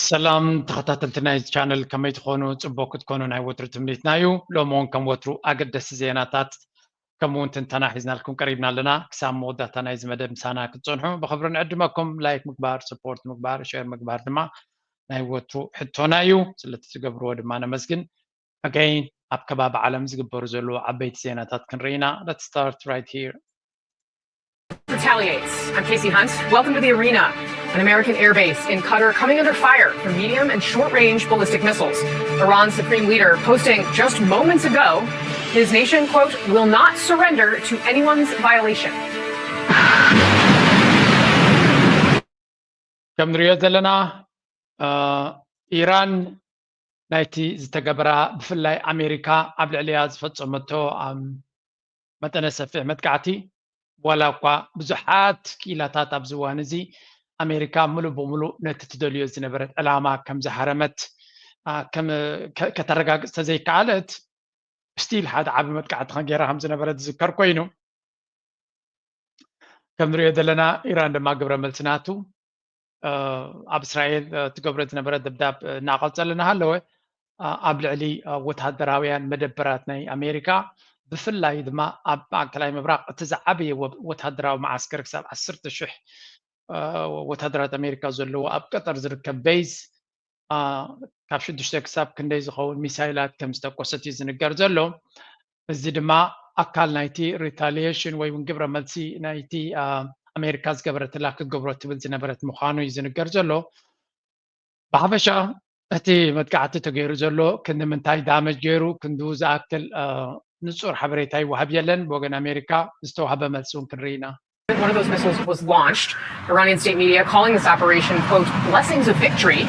ሰላም ተኸታተልቲ ናይ ቻነል፣ ከመይ ትኾኑ? ጽቡቅ ክትኮኑ ናይ ወትሩ ትምኒትና እዩ። ሎሚ እውን ከም ወትሩ ኣገደስቲ ዜናታት ከምኡ እውን ትንተና ሒዝናልኩም ቀሪብና ኣለና። ክሳብ መወዳእታ ናይዚ መደብ ምሳና ክትጸንሑ ብኽብሪ ንዕድመኩም። ላይክ ምግባር፣ ሰፖርት ምግባር፣ ሼር ምግባር ድማ ናይ ወትሩ ሕቶና እዩ። ስለቲ ትገብርዎ ድማ ነመስግን። ኣገይን ኣብ ከባቢ ዓለም ዝግበሩ ዘለዉ ዓበይቲ ዜናታት ክንርኢ ኢና። Let's start right here. Retaliates. I'm Casey Hunt. Welcome to the arena. An American airbase in Qatar coming under fire from medium and short range ballistic missiles. Iran's supreme leader posting just moments ago his nation, quote, will not surrender to anyone's violation. ከም ንሪኦ ዘለና ኢራን ናይቲ ዝተገበራ ብፍላይ ኣሜሪካ ኣብ ልዕሊያ ዝፈጸመቶ መጠነ ሰፊሕ መጥቃዕቲ ዋላ እኳ ብዙሓት ክኢላታት ኣብዚ እዋን እዚ ኣሜሪካ ሙሉእ ብሙሉእ ነቲ ትደልዮ ዝነበረት ዕላማ ከም ዝሃረመት ከተረጋግጽ ተዘይከኣለት ስቲል ሓደ ዓቢ መጥቃዕቲ ከም ገይራ ከም ዝነበረት ዝዝከር ኮይኑ ከም ንሪኦ ዘለና ኢራን ድማ ግብረ መልሲ ናቱ ኣብ እስራኤል ትገብሮ ዝነበረ ደብዳብ እናቐጸለ እናሃለወ ኣብ ልዕሊ ወታደራውያን መደበራት ናይ ኣሜሪካ ብፍላይ ድማ ኣብ ማእከላይ ምብራቕ እቲ ዝዓበየ ወታደራዊ መዓስከር ክሳብ ዓሰርተ ሽሕ ወታደራት ኣሜሪካ ዘለዎ ኣብ ቀጠር ዝርከብ ቤዝ ካብ ሽዱሽተ ክሳብ ክንደይ ዝኸውን ሚሳይላት ከም ዝተኮሰት እዩ ዝንገር ዘሎ። እዚ ድማ ኣካል ናይቲ ሪታሊየሽን ወይ እውን ግብረ መልሲ ናይቲ ኣሜሪካ ዝገበረትላ ክትገብሮ ትብል ዝነበረት ምዃኑ እዩ ዝንገር ዘሎ። ብሓፈሻ እቲ መጥቃዕቲ ተገይሩ ዘሎ ክንዲ ምንታይ ዳመጅ ገይሩ ክንዱ ዝኣክል ንጹር ሓበሬታ ይወሃብ የለን። ብወገን ኣሜሪካ ዝተዋህበ መልሲ እውን ክንርኢ ኢና። One of those missiles was launched. Iranian state media calling this operation, quote, blessings of victory.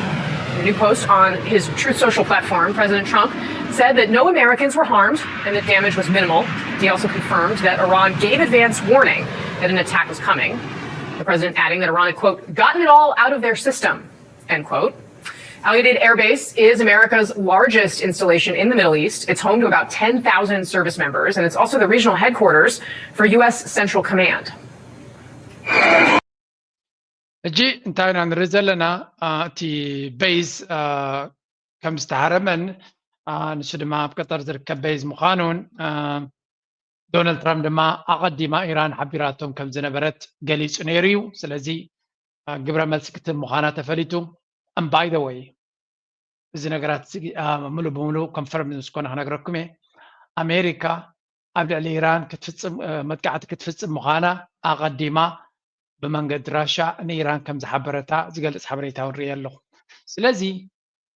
In a new post on his Truth Social platform, President Trump said that no Americans were harmed and that damage was minimal. He also confirmed that Iran gave advance warning that an attack was coming. The president adding that Iran had, quote, gotten it all out of their system, end quote. Al Udeid Air Base is America's largest installation in the Middle East. It's home to about ten thousand service members, and it's also the regional headquarters for U S Central Command. ሕጂ እንታይ ኢና ንርኢ ዘለና? እቲ ቤዝ ከም ዝተሃረመን ንሱ ድማ ኣብ ቀጠር ዝርከብ ቤዝ ምዃኑን ዶናልድ ትራምፕ ድማ ኣቐዲማ ኢራን ሓቢራቶም ከም ዝነበረት ገሊጹ ነይሩ እዩ። ስለዚ ግብረ መልሲ ክትህብ ምዃና ተፈሊጡ። And by the way እዚ ነገራት ሙሉ ብምሉ ኮንፈርም ምስ ኮነ ክነግረኩም እየ። ኣሜሪካ ኣብ ልዕሊ ኢራን ክትፍጽም መጥቃዕቲ ክትፍጽም ምዃና ኣቐዲማ ብመንገዲ ራሻ ንኢራን ከም ዝሓበረታ ዝገልጽ ሓበሬታ እውን ርእየ ኣለኹ። ስለዚ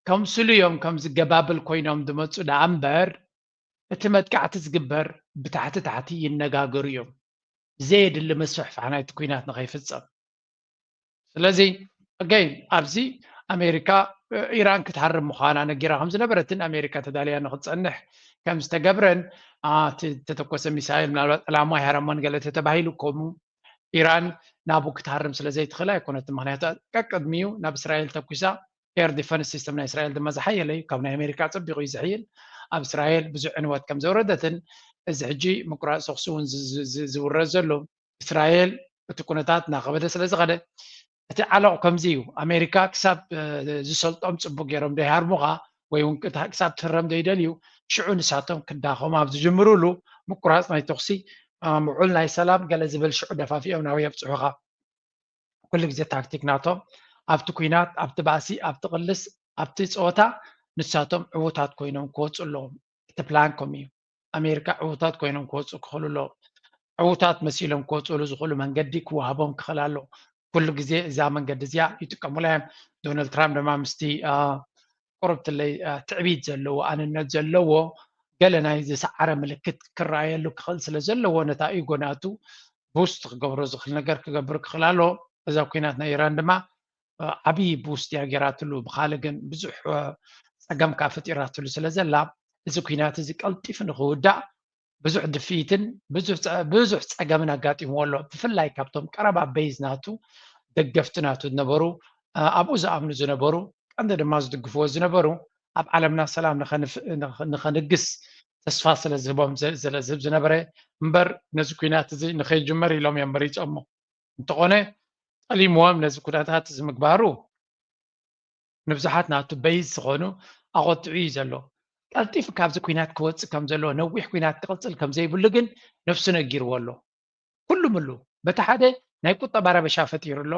ከምስሉ እዮም ከም ዝገባብል ኮይኖም ዝመጹ ደኣ እምበር እቲ መጥቃዕቲ ዝግበር ብታሕቲ ታሕቲ ይነጋገሩ እዮም። ዘየድሊ ምስፍሕፋሕ ናይቲ ኲናት ንኸይፍጸም። ስለዚ ኣገይን ኣብዚ ኣሜሪካ ኢራን ክትሃርም ምዃና ነጊራ ከም ዝነበረትን ኣሜሪካ ተዳልያ ንክትጸንሕ ከም ዝተገብረን እቲ ተተኮሰ ሚሳይል ምናልባት ዕላማ ኣይሃረሞን ገለ ተተባሂሉ ከምኡ ኢራን ናቡ ክትሃርም ስለ ዘይትኽእል ኣይኮነትን። ምክንያቱ ቀቅድሚኡ ናብ እስራኤል ተኩሳ ኤር ዲፈንስ ሲስተም ናይ እስራኤል ድማ ዝሓየለ እዩ። ካብ ናይ ኣሜሪካ ኣጸቢቑ እዩ ዝሕይል። ኣብ እስራኤል ብዙሕ ዕንወት ከም ዘውረደትን እዚ ሕጂ ምቁራጽ ተኹሲ እውን ዝውረድ ዘሎ እስራኤል እቲ ኩነታት እናኸበደ ስለ ዝኸደ እቲ ዓለቑ ከምዚ እዩ። ኣሜሪካ ክሳብ ዝሰልጦም ጽቡቅ ገይሮም ዶ ይሃርሙኻ ወይ እውን ክሳብ ትህረም ዶ ይደልዩ ሽዑ ንሳቶም ክዳኸሙ ኣብ ዝጅምሩሉ ምቁራጽ ናይ ተኹሲ ምዑል ናይ ሰላም ገለ ዝብል ሽዑ ደፋፊኦም ናበይ የብጽሑኻ። ኩሉ ግዜ ታክቲክ ናቶም ኣብቲ ኲናት ኣብቲ ባእሲ ኣብቲ ቅልስ ኣብቲ ጸወታ ንሳቶም ዕዉታት ኮይኖም ክወጹ ኣለዎም። እቲ ፕላንኮም እዩ። ኣሜሪካ ዕዉታት ኮይኖም ክወፁ ክኽእሉ ኣለዎም። ዕዉታት መሲሎም ክወፅሉ ዝኽእሉ መንገዲ ክወሃቦም ክኽእል ኣለዎ። ኩሉ ግዜ እዛ መንገዲ እዚኣ ይጥቀሙላ እዮም። ዶናልድ ትራምፕ ድማ ምስቲ ቁርብትለይ ትዕቢት ዘለዎ ኣንነት ዘለዎ ገለ ናይ ዝሰዓረ ምልክት ክረኣየሉ ክኽእል ስለ ዘለዎ ነታ ኢጎ ናቱ ቡስት ክገብሮ ዝኽእል ነገር ክገብር ክኽእል ኣለዎ። እዛ ኩናት ናይ ኢራን ድማ ዓብዪ ቡስት እያ ገይራትሉ። ብኻልእ ግን ብዙሕ ፀገም ከዓ ፈጢራትሉ ስለ ዘላ እዚ ኩናት እዚ ቀልጢፉ ንክውዳእ ብዙሕ ድፍኢትን ብዙሕ ፀገምን ኣጋጢምዎ ኣሎ። ብፍላይ ካብቶም ቀረባ ቤዝ ናቱ ደገፍቲ ናቱ ዝነበሩ ኣብኡ ዝኣምኑ ዝነበሩ ቀንዲ ድማ ዝድግፍዎ ዝነበሩ ኣብ ዓለምና ሰላም ንኸንግስ ተስፋ ስለ ዝህቦም ስለ ዝህብ ዝነበረ እምበር ነዚ ኩናት እዚ ንኸይጅመር ኢሎም እዮም መሪፆሞ። እንተኾነ ጠሊምዎም ነዚ ኩነታት እዚ ምግባሩ ንብዙሓት ናቱ በይዝ ዝኾኑ ኣቖጥዑ እዩ ዘሎ። ቀልጢፉ ካብዚ ኲናት ክወፅእ ከም ዘለዎ፣ ነዊሕ ኲናት ክቕፅል ከም ዘይብሉ ግን ነፍሱ ነጊርዎ ኣሎ። ኩሉ ምሉ በቲ ሓደ ናይ ቁጠባ ረበሻ ፈጢሩ ኣሎ።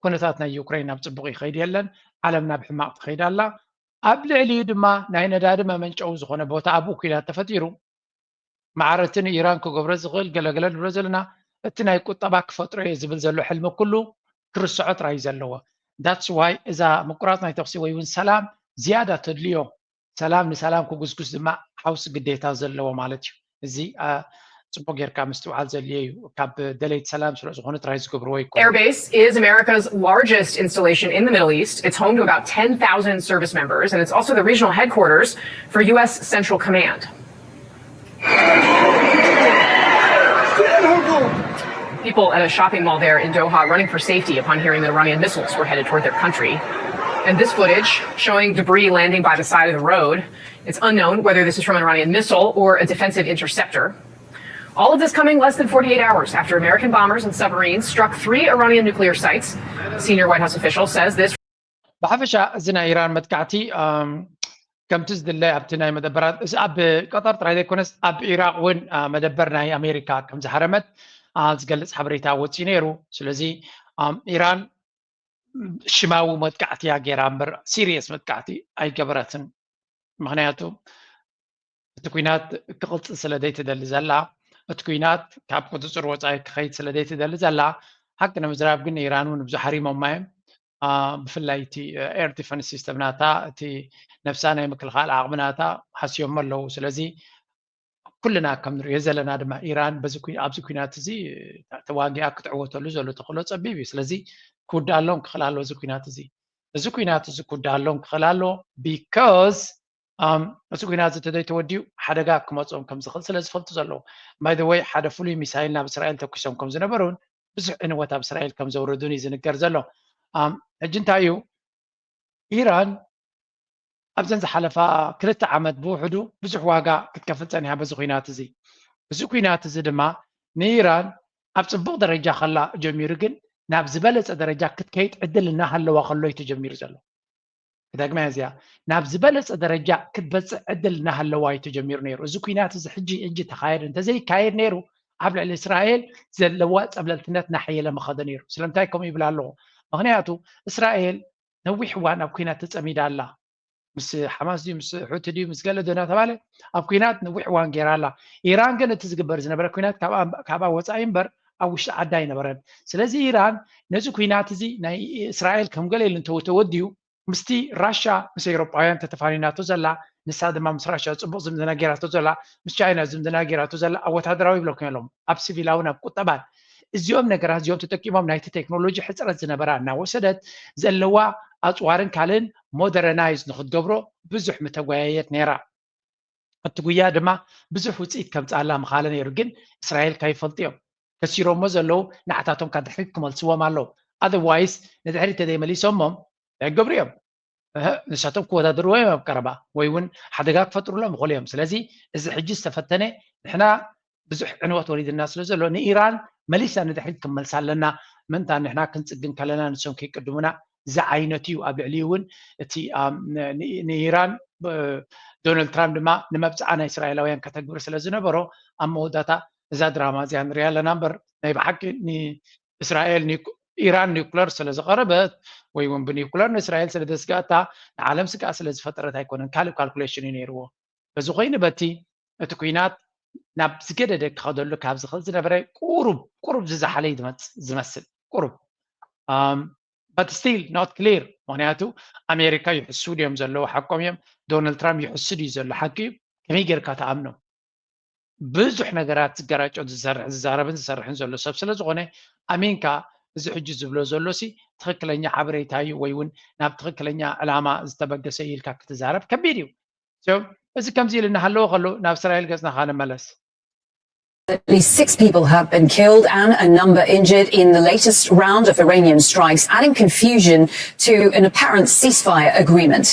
ኩነታት ናይ ዩክሬን ናብ ፅቡቕ ይኸይድ የለን። ዓለም ናብ ሕማቕ ትኸይድ ኣላ። ኣብ ልዕሊኡ ድማ ናይ ነዳዲ መመንጨዊ ዝኾነ ቦታ ኣብኡ ኲናት ተፈጢሩ፣ ማዕረ እቲ ንኢራን ክገብሮ ዝኽእል ገለገለ ንብሎ ዘለና፣ እቲ ናይ ቁጠባ ክፈጥሮ እየ ዝብል ዘሎ ሕልሚ ኩሉ ክርስዖ ጥራይ እዩ ዘለዎ። That's why እዛ ምቁራፅ ናይ ተኽሲ ወይ እውን ሰላም ዝያዳ ተድልዮ፣ ሰላም ንሰላም ክጉስጉስ ድማ ሓውሲ ግዴታ ዘለዎ ማለት እዩ። እዚ ጽቡቅ ጌርካ ምስትውዓል ዘድልዮ እዩ። ካብ ደለይቲ ሰላም ስለ ዝኾኑ ጥራይ ዝገብርዎ ይኮኑ። Air Base is America's largest installation in the Middle East. It's home to about ten thousand service members, and it's also the regional headquarters for U S Central Command. People at a shopping mall there in Doha running for safety upon hearing that Iranian missiles were headed toward their country. And this footage showing debris landing by the side of the road. It's unknown whether this is from an Iranian missile or a defensive interceptor. All of this coming less than forty-eight hours after American bombers and submarines struck three Iranian nuclear sites. A senior White House official says this. ብሓፈሻ እዚ ናይ ኢራን መጥቃዕቲ፣ ኣም፣ ከምቲ ዝድለ ኣብቲ ናይ መደበራት፣ እዚ ኣብ ቀጠር ጥራይ ዘይኮነስ ኣብ ኢራቕ እውን፣ ኣ፣ መደበር ናይ ኣሜሪካ ከም ዝሃረመት፣ ኣ፣ ዝገልጽ ሓበሬታ ወጺኡ ነይሩ። ስለዚ፣ ኣም፣ ኢራን ሽማዊ መጥቃዕቲ እያ ገይራ እምበር ሲሪየስ መጥቃዕቲ ኣይገበረትን። ምኽንያቱ እቲ ኲናት ክቕጽል ስለ ዘይትደሊ ዘላ፣ እቲ ኲናት ካብ ቁጽጽር ወጻኢ ክኸይድ ስለ ዘይትደሊ ዘላ፣ ሓቂ ንምዝራብ ግን ንኢራን እውን ብዙሕ ሃሪሞማ እዮም። ኣ፣ ብፍላይ እቲ ኤር ዲፈንስ ሲስተም ናታ፣ እቲ ነብሳ ናይ ምክልኻል ዓቕሚ ናታ ሃስዮሞ ኣለዉ። ስለዚ ኩልና ከም ንሪኦ ዘለና ድማ ኢራን በዚ ኩ-፣ ኣብዚ ኲናት እዚ ተዋጊኣ ክትዕወተሉ ዘሎ ተኽእሎ ጸቢብ እዩ። ስለዚ ክውዳእ ኣሎም ክኽእል ኣለዎ እዚ ኲናት እዚ። እዚ ኲናት እዚ ክውዳእ ኣሎም ክኽእል ኣለዎ ቢኮዝ፣ ኣም፣ እዚ ኲናት እዚ ተዘይተወዲኡ ሓደጋ ክመጾም ከም ዝኽእል ስለ ዝፈልጡ ዘለዉ። By the way፣ ሓደ ፍሉይ ሚሳይል ናብ እስራኤል ተኩሶም ከም ዝነበሩን ብዙሕ ዕንወት ኣብ እስራኤል ከም ዘውረዱን እዩ ዝንገር ዘሎ። ኣም፣ ሕጂ እንታይ እዩ? ኢራን ኣብዘን ዝሓለፋ ክልተ ዓመት ብውሕዱ ብዙሕ ዋጋ ክትከፍል ጸኒሓ በዚ ኲናት እዚ። እዚ ኲናት እዚ ድማ ንኢራን ኣብ ጽቡቕ ደረጃ ከላ ጀሚሩ፣ ግን ናብ ዝበለጸ ደረጃ ክትከይድ ዕድል እናሃለዋ ከሎ እዩ ተጀሚሩ ዘሎ። ክደግማ እዚኣ፣ ናብ ዝበለጸ ደረጃ ክትበጽሕ ዕድል እናሃለዋ እዩ ተጀሚሩ ነይሩ። እዚ ኲናት እዚ ሕጂ፣ ሕጂ ተኻየድ እንተዘይካየድ ነይሩ፣ ኣብ ልዕሊ እስራኤል ዘለዋ ጸብለልትነት እናሓየለ ምኸደ ነይሩ። ስለምንታይ ከምኡ ይብል ኣለኹ? ምኽንያቱ እስራኤል ነዊሕ እዋን ኣብ ኲናት ተጸሚዳ ኣላ። ምስ ሓማስ ድዩ፣ ምስ ሑቲ ድዩ፣ ምስ ገለ ድዩ እናተባለ ኣብ ኲናት ነዊሕ እዋን ገይራ ኣላ። ኢራን ግን እቲ ዝግበር ዝነበረ ኲናት ካብኣ፣ ካብኣ ወጻኢ እምበር ኣብ ውሽጢ ዓዳ ኣይነበረን። ስለዚ ኢራን ነዚ ኲናት እዚ ናይ እስራኤል ከም ገለ ኢሉ እንተወ-፣ ተወዲኡ ምስቲ ራሻ ምስ ኤውሮጳውያን ተተፋኒናቶ ዘላ፣ ንሳ ድማ ምስ ራሻ ጽቡቕ ዝምድና ገይራቶ ዘላ፣ ምስ ቻይና ዝምድና ገይራቶ ዘላ፣ ኣብ ወታደራዊ ይብለኩም እዮም፣ ኣብ ሲቪላውን ኣብ ቁጠባን። እዚኦም ነገራት እዚኦም ተጠቂሞም ናይቲ ቴክኖሎጂ ሕጽረት ዝነበራ እናወሰደት ዘለዋ ኣጽዋርን ካልእን ሞደረናይዝ ንኽትገብሮ ብዙሕ ምተጓየየት ነይራ። እቲ ጉያ ድማ ብዙሕ ውጽኢት ከምጽኣላ ምኻለ ነይሩ፣ ግን እስራኤል ካይፈልጡ እዮም። ከሲሮሞ ዘለዉ ንዓታቶም ካብ ድሕሪት ክመልስዎም ኣለዉ። ኣዘርዋይስ ንድሕሪት ተዘይመሊሶሞም እንታይ ክገብሩ እዮም? እህ፣ ንሳቶም ክወዳደርዎ እዮም ኣብ ቀረባ፣ ወይ እውን ሓደጋ ክፈጥሩሎም ይኽእሉ እዮም። ስለዚ እዚ ሕጂ ዝተፈተነ፣ ንሕና ብዙሕ ዕንወት ወሪድና ስለ ዘሎ ንኢራን መሊስና ንድሕሪት ክንመልሳ ኣለና። ምእንታን ንሕና ክንጽግን ከለና ንሶም ከይቅድሙና ዝዓይነቱ እዩ። ኣብ ልዕሊኡ እውን እቲ፣ ኣም፣ ን-፣ ን-፣ ንኢራን፣ እ፣ ዶናልድ ትራምፕ ድማ ንመብጽዓ ናይ እስራኤላውያን ከተግብር ስለ ዝነበሮ ኣብ መወዳእታ እዛ ድራማ እዚኣ ንሪኣ ኣለና እምበር ናይ ብሓቂ ንእስራኤል ኒኩ-፣ ኢራን ኒኩለር ስለ ዝቐረበት ወይ እውን ብኒኩለር ንእስራኤል ስለ ዘስጋእታ ንዓለም ስግኣት ስለ ዝፈጠረት ኣይኮነን። ካልእ ካልኩሌሽን እዩ ነይርዎ። በዚ ኮይኑ በቲ እቲ ኲናት ናብ ዝገደደ ክኸደሉ ካብ ዝኽእል ዝነበረ ቁሩብ፣ ቁሩብ ዝዛሓለ እዩ ዝመጽ-፣ ዝመስል። ቁሩብ። ኣም፣ but still not clear። ምኽንያቱ ኣሜሪካ ይሕሱ ድዮም ዘለዉ? ሓቆም እዮም። ዶናልድ ትራምፕ ይሕሱ ድዩ ዘሎ? ሓቂ እዩ። ከመይ ጌርካ ትኣምኖም? ብዙሕ ነገራት ዝገራጮ ዝሰርሕ፣ ዝዛረብን ዝሰርሕን ዘሎ ሰብ ስለ ዝኾነ ኣሚንካ እዚ ሕጂ ዝብሎ ዘሎ ሲ ትኽክለኛ ሓበሬታ እዩ ወይ እውን ናብ ትኽክለኛ ዕላማ ዝተበገሰ እዩ ኢልካ ክትዛረብ ከቢድ እዩ። So፣ እዚ ከምዚ ኢሉ እናሃለወ ከሎ ናብ እስራኤል ገጽና ኸኣ ንመለስ። At least six people have been killed and a number injured in the latest round of Iranian strikes, adding confusion to an apparent ceasefire agreement.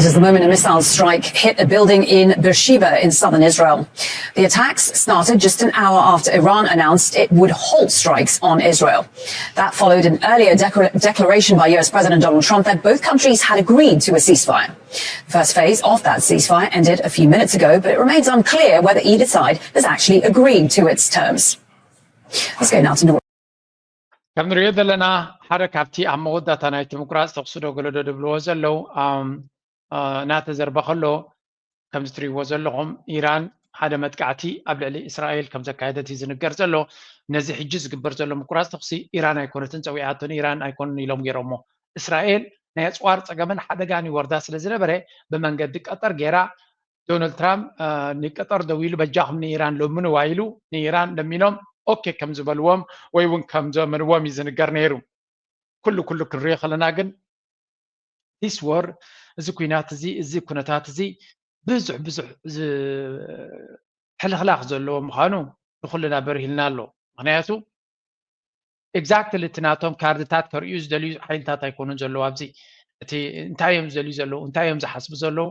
As the moment a missile strike hit a building in Beersheba in southern Israel. The attacks started just an hour after Iran announced it would halt strikes on Israel. That followed an earlier declar- declaration by U S President Donald Trump that both countries had agreed to a ceasefire. The first phase of that ceasefire ended a few minutes ago, but it remains unclear whether either side has actually agreed to its terms. Let's go now to Norway. ከም ንሪኦ ዘለና ሓደ ካብቲ ኣብ መወዳእታ ናይቲ ምቁራፅ ተኽሲ ዶ ገለ ዶ ድብልዎ ዘለዉ እናተዘርበ ከሎ፣ ከምዚ ትሪእዎ ዘለኹም ኢራን ሓደ መጥቃዕቲ ኣብ ልዕሊ እስራኤል ከም ዘካየደት እዩ ዝንገር ዘሎ። ነዚ ሕጂ ዝግበር ዘሎ ምቁራፅ ተኽሲ ኢራን ኣይኮነትን ፀዊዓቶ፣ ንኢራን ኣይኮኑን ኢሎም ገይሮሞ። እስራኤል ናይ ኣፅዋር ፀገምን ሓደጋን ይወርዳ ስለ ዝነበረ ብመንገዲ ቀጠር ገይራ ዶናልድ ትራምፕ ንቀጠር ደዊሉ በጃኹም ንኢራን ለምንዋ ኢሉ ንኢራን ለሚኖም ኦኬ ከም ዝበልዎም ወይ እውን ከም ዘመንዎም እዩ ዝንገር ነይሩ። ኩሉ ኩሉ ክንሪኦ ከለና ግን this war፣ እዚ ኩናት እዚ፣ እዚ ኩነታት እዚ ብዙሕ ብዙሕ ሕልኽላኽ ዘለዎ ምዃኑ ንኩልና በሪህልና ኣሎ። ምክንያቱ exactly እቲ ናቶም ካርድታት ከርእዩ ዝደልዩ ሓይልታት ኣይኮኑን ዘለዉ ኣብዚ። እቲ እንታይ እዮም ዝደልዩ ዘለዉ፣ እንታይ እዮም ዝሓስቡ ዘለዉ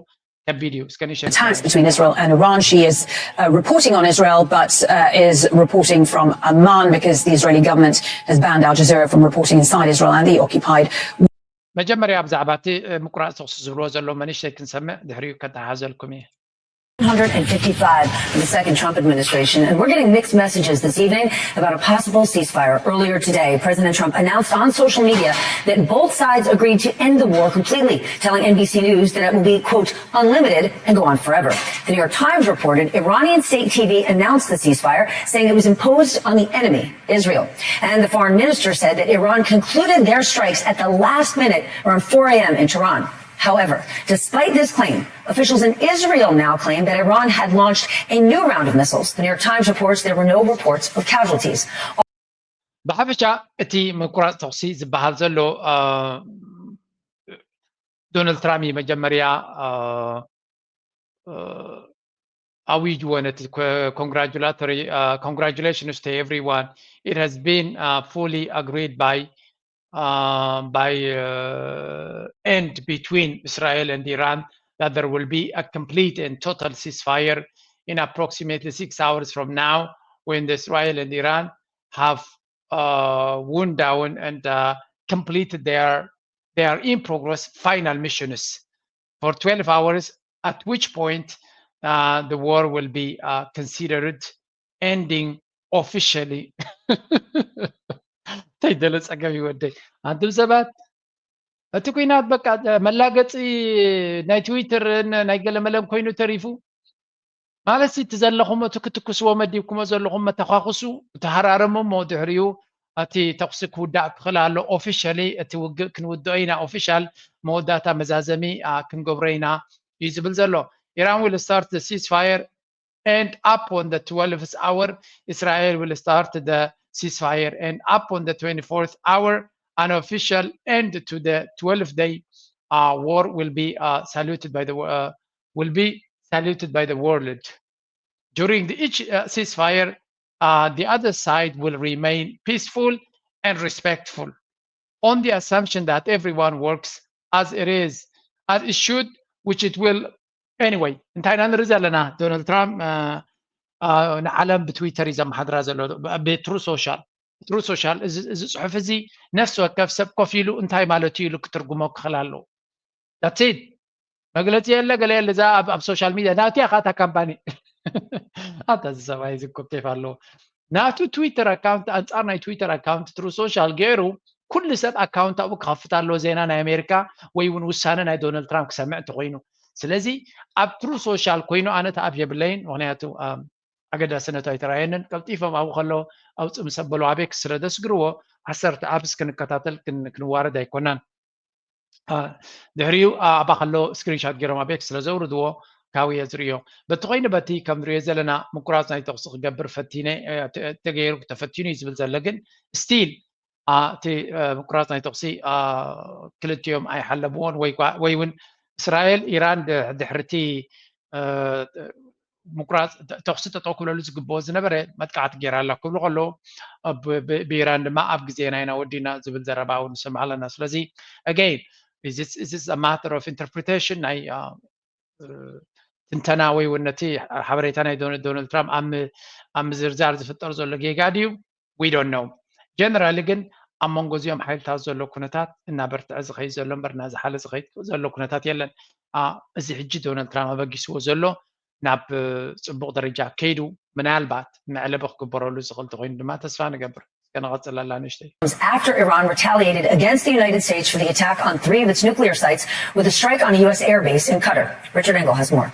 ከቢድ እዩ። እስከ ንሸ Attacks between Israel and Iran. She is uh, reporting on Israel, but uh, is reporting from Amman because the Israeli government has banned Al Jazeera from reporting inside Israel and the occupied. መጀመርያ ብዛዕባ እቲ ምቁራፅ ተኽሲ ዝብልዎ ዘሎ መንእሽተይ ክንሰምዕ፣ ድሕሪኡ ከተሓዘልኩም እየ። one hundred fifty-five of the second Trump administration, and we're getting mixed messages this evening about a possible ceasefire. Earlier today, President Trump announced on social media that both sides agreed to end the war completely, telling N B C News that it will be, quote, unlimited and go on forever. The New York Times reported Iranian state T V announced the ceasefire, saying it was imposed on the enemy, Israel. And the foreign minister said that Iran concluded their strikes at the last minute, around four a.m. in Tehran. However, despite this claim, officials in Israel now claim that Iran had launched a new round of missiles. The New York Times reports there were no reports of casualties. ብሓፈሻ እቲ ምቁራፅ ተኽሲ ዝበሃል ዘሎ ዶናልድ ትራምፕ መጀመርያ ኣዊጅዎ ነቲ congratulatory congratulations to everyone. It has been fully agreed by uh, by uh, end between Israel and Iran that there will be a complete and total ceasefire in approximately six hours from now, when Israel and Iran have uh, wound down and uh, completed their their in progress final missions for twelve hours, at which point uh, the war will be uh, considered ending officially. ተይደለ ጸገም ይወደይ። ኣንቱም ሰባት፣ እቲ ኩናት በቃ መላገፂ ናይ ትዊተርን ናይ ገለመለን ኮይኑ ተሪፉ። ማለት እቲ ዘለኹም እቲ ክትኩስዎ መዲብኩሞ ዘለኹም መተኳኩሱ፣ ተሃራረሙ እሞ ድሕሪኡ እቲ ተኩሲ ክውዳእ ክኽእል ኣሎ። ኦፊሻሊ እቲ ውግእ ክንውድኦ ኢና፣ ኦፊሻል መወዳእታ መዛዘሚ ክንገብሮ ኢና እዩ ዝብል ዘሎ። Iran will start the ceasefire and upon the twelfth hour, Israel will start the ceasefire, and upon the twenty-fourth hour, an official end to the twelve-day uh, war will be uh, saluted by the uh, will be saluted by the world. During the, each uh, ceasefire, uh, the other side will remain peaceful and respectful, on the assumption that everyone works as it is, as it should, which it will. Anyway, እንታይ ኢና ንርኢ ዘለና? ዶናልድ ትራምፕ ንዓለም ብትዊተር እዩ ዘመሓድራ ዘሎ፣ ብትሩ ሶሻል። ትሩ ሶሻል፣ እዚ ጽሑፍ እዚ ነፍሲ ወከፍ ሰብ ኮፍ ኢሉ እንታይ ማለት እዩ ኢሉ ክትርጉሞ ክኽእል ኣለዎ። That's it። መግለፂ የለ፣ ገለ የለ። እዛ ኣብ ሶሻል ሚድያ ናቱ እያ፣ ካታ ካምፓኒ ኣታ እዚ ሰብኣይ እዚ ኮፕቴፍ ኣለዎ። ናቱ ትዊተር ኣካውንት ኣንጻር ናይ ትዊተር ኣካውንት ትሩ ሶሻል ገይሩ ኩሉ ሰብ ኣካውንት ኣብኡ ክኸፍት ኣለዎ፣ ዜና ናይ ኣሜሪካ ወይ እውን ውሳነ ናይ ዶናልድ ትራምፕ ክሰምዕ እንተኮይኑ። ስለዚ ኣብ ትሩ ሶሻል ኮይኑ ኣነ ተኣብ የብለይን፣ ምክንያቱ ኣገዳስነቱ ኣይተራየንን። ቀልጢፎም ኣብኡ ከሎ ኣውፅእ ምስ ኣበሉ ኣቤክ ስለ ደስግርዎ ዓሰርተ ኣፕስ ክንከታተል ክንዋረድ ኣይኮናን። ድሕሪኡ ኣባ ከሎ ስክሪንሻት ገይሮም ኣቤክ ስለ ዘውርድዎ ካብኡ እየ ዝርእዮ። በቲ ኮይኑ በቲ ከም ንሪኦ ዘለና ምቁራፅ ናይ ተኩሲ ክገብር ፈቲነ ተገይሩ ተፈቲኑ እዩ ዝብል ዘሎ፣ ግን ስቲል እቲ ምቁራፅ ናይ ተኩሲ ክልቲኦም ኣይሓለብዎን ወይ እውን እስራኤል ኢራን ድሕርቲ ምቁራፅ ተኩሲ ጠጠው ክብለሉ ዝግብኦ ዝነበረ መጥቃዕቲ ገይራ ኣላ ክብሉ ከለዉ ብኢራን ድማ ኣብ ግዜና ኢና ወዲና ዝብል ዘረባ እውን ንሰምዕ ኣለና። ስለዚ ኣገይን is this a matter of interpretation ናይ ትንተና ወይ እውን ነቲ ሓበሬታ ናይ ዶናልድ ትራምፕ ኣብ ምዝርዛር ዝፍጠር ዘሎ ጌጋ ድዩ? We don't know. ጀነራሊ ግን ኣብ መንጎ እዚኦም ሓይልታት ዘሎ ኩነታት እናበርትዐ ዝኸይድ ዘሎ እምበር እናዝሓለ ዝኸይድ ዘሎ ኩነታት የለን። እዚ ሕጂ ዶናልድ ትራምፕ ኣበጊስዎ ዘሎ ናብ ፅቡቕ ደረጃ ከይዱ ምናልባት መዕለቢ ክግበረሉ ዝኽእል ተኮይኑ ድማ ተስፋ ንገብር። እስከ ንቐፅል ኣላ ንእሽተይ። After Iran retaliated against the United States for the attack on three of its nuclear sites with a strike on a U S airbase in Qatar. Richard Engel has more.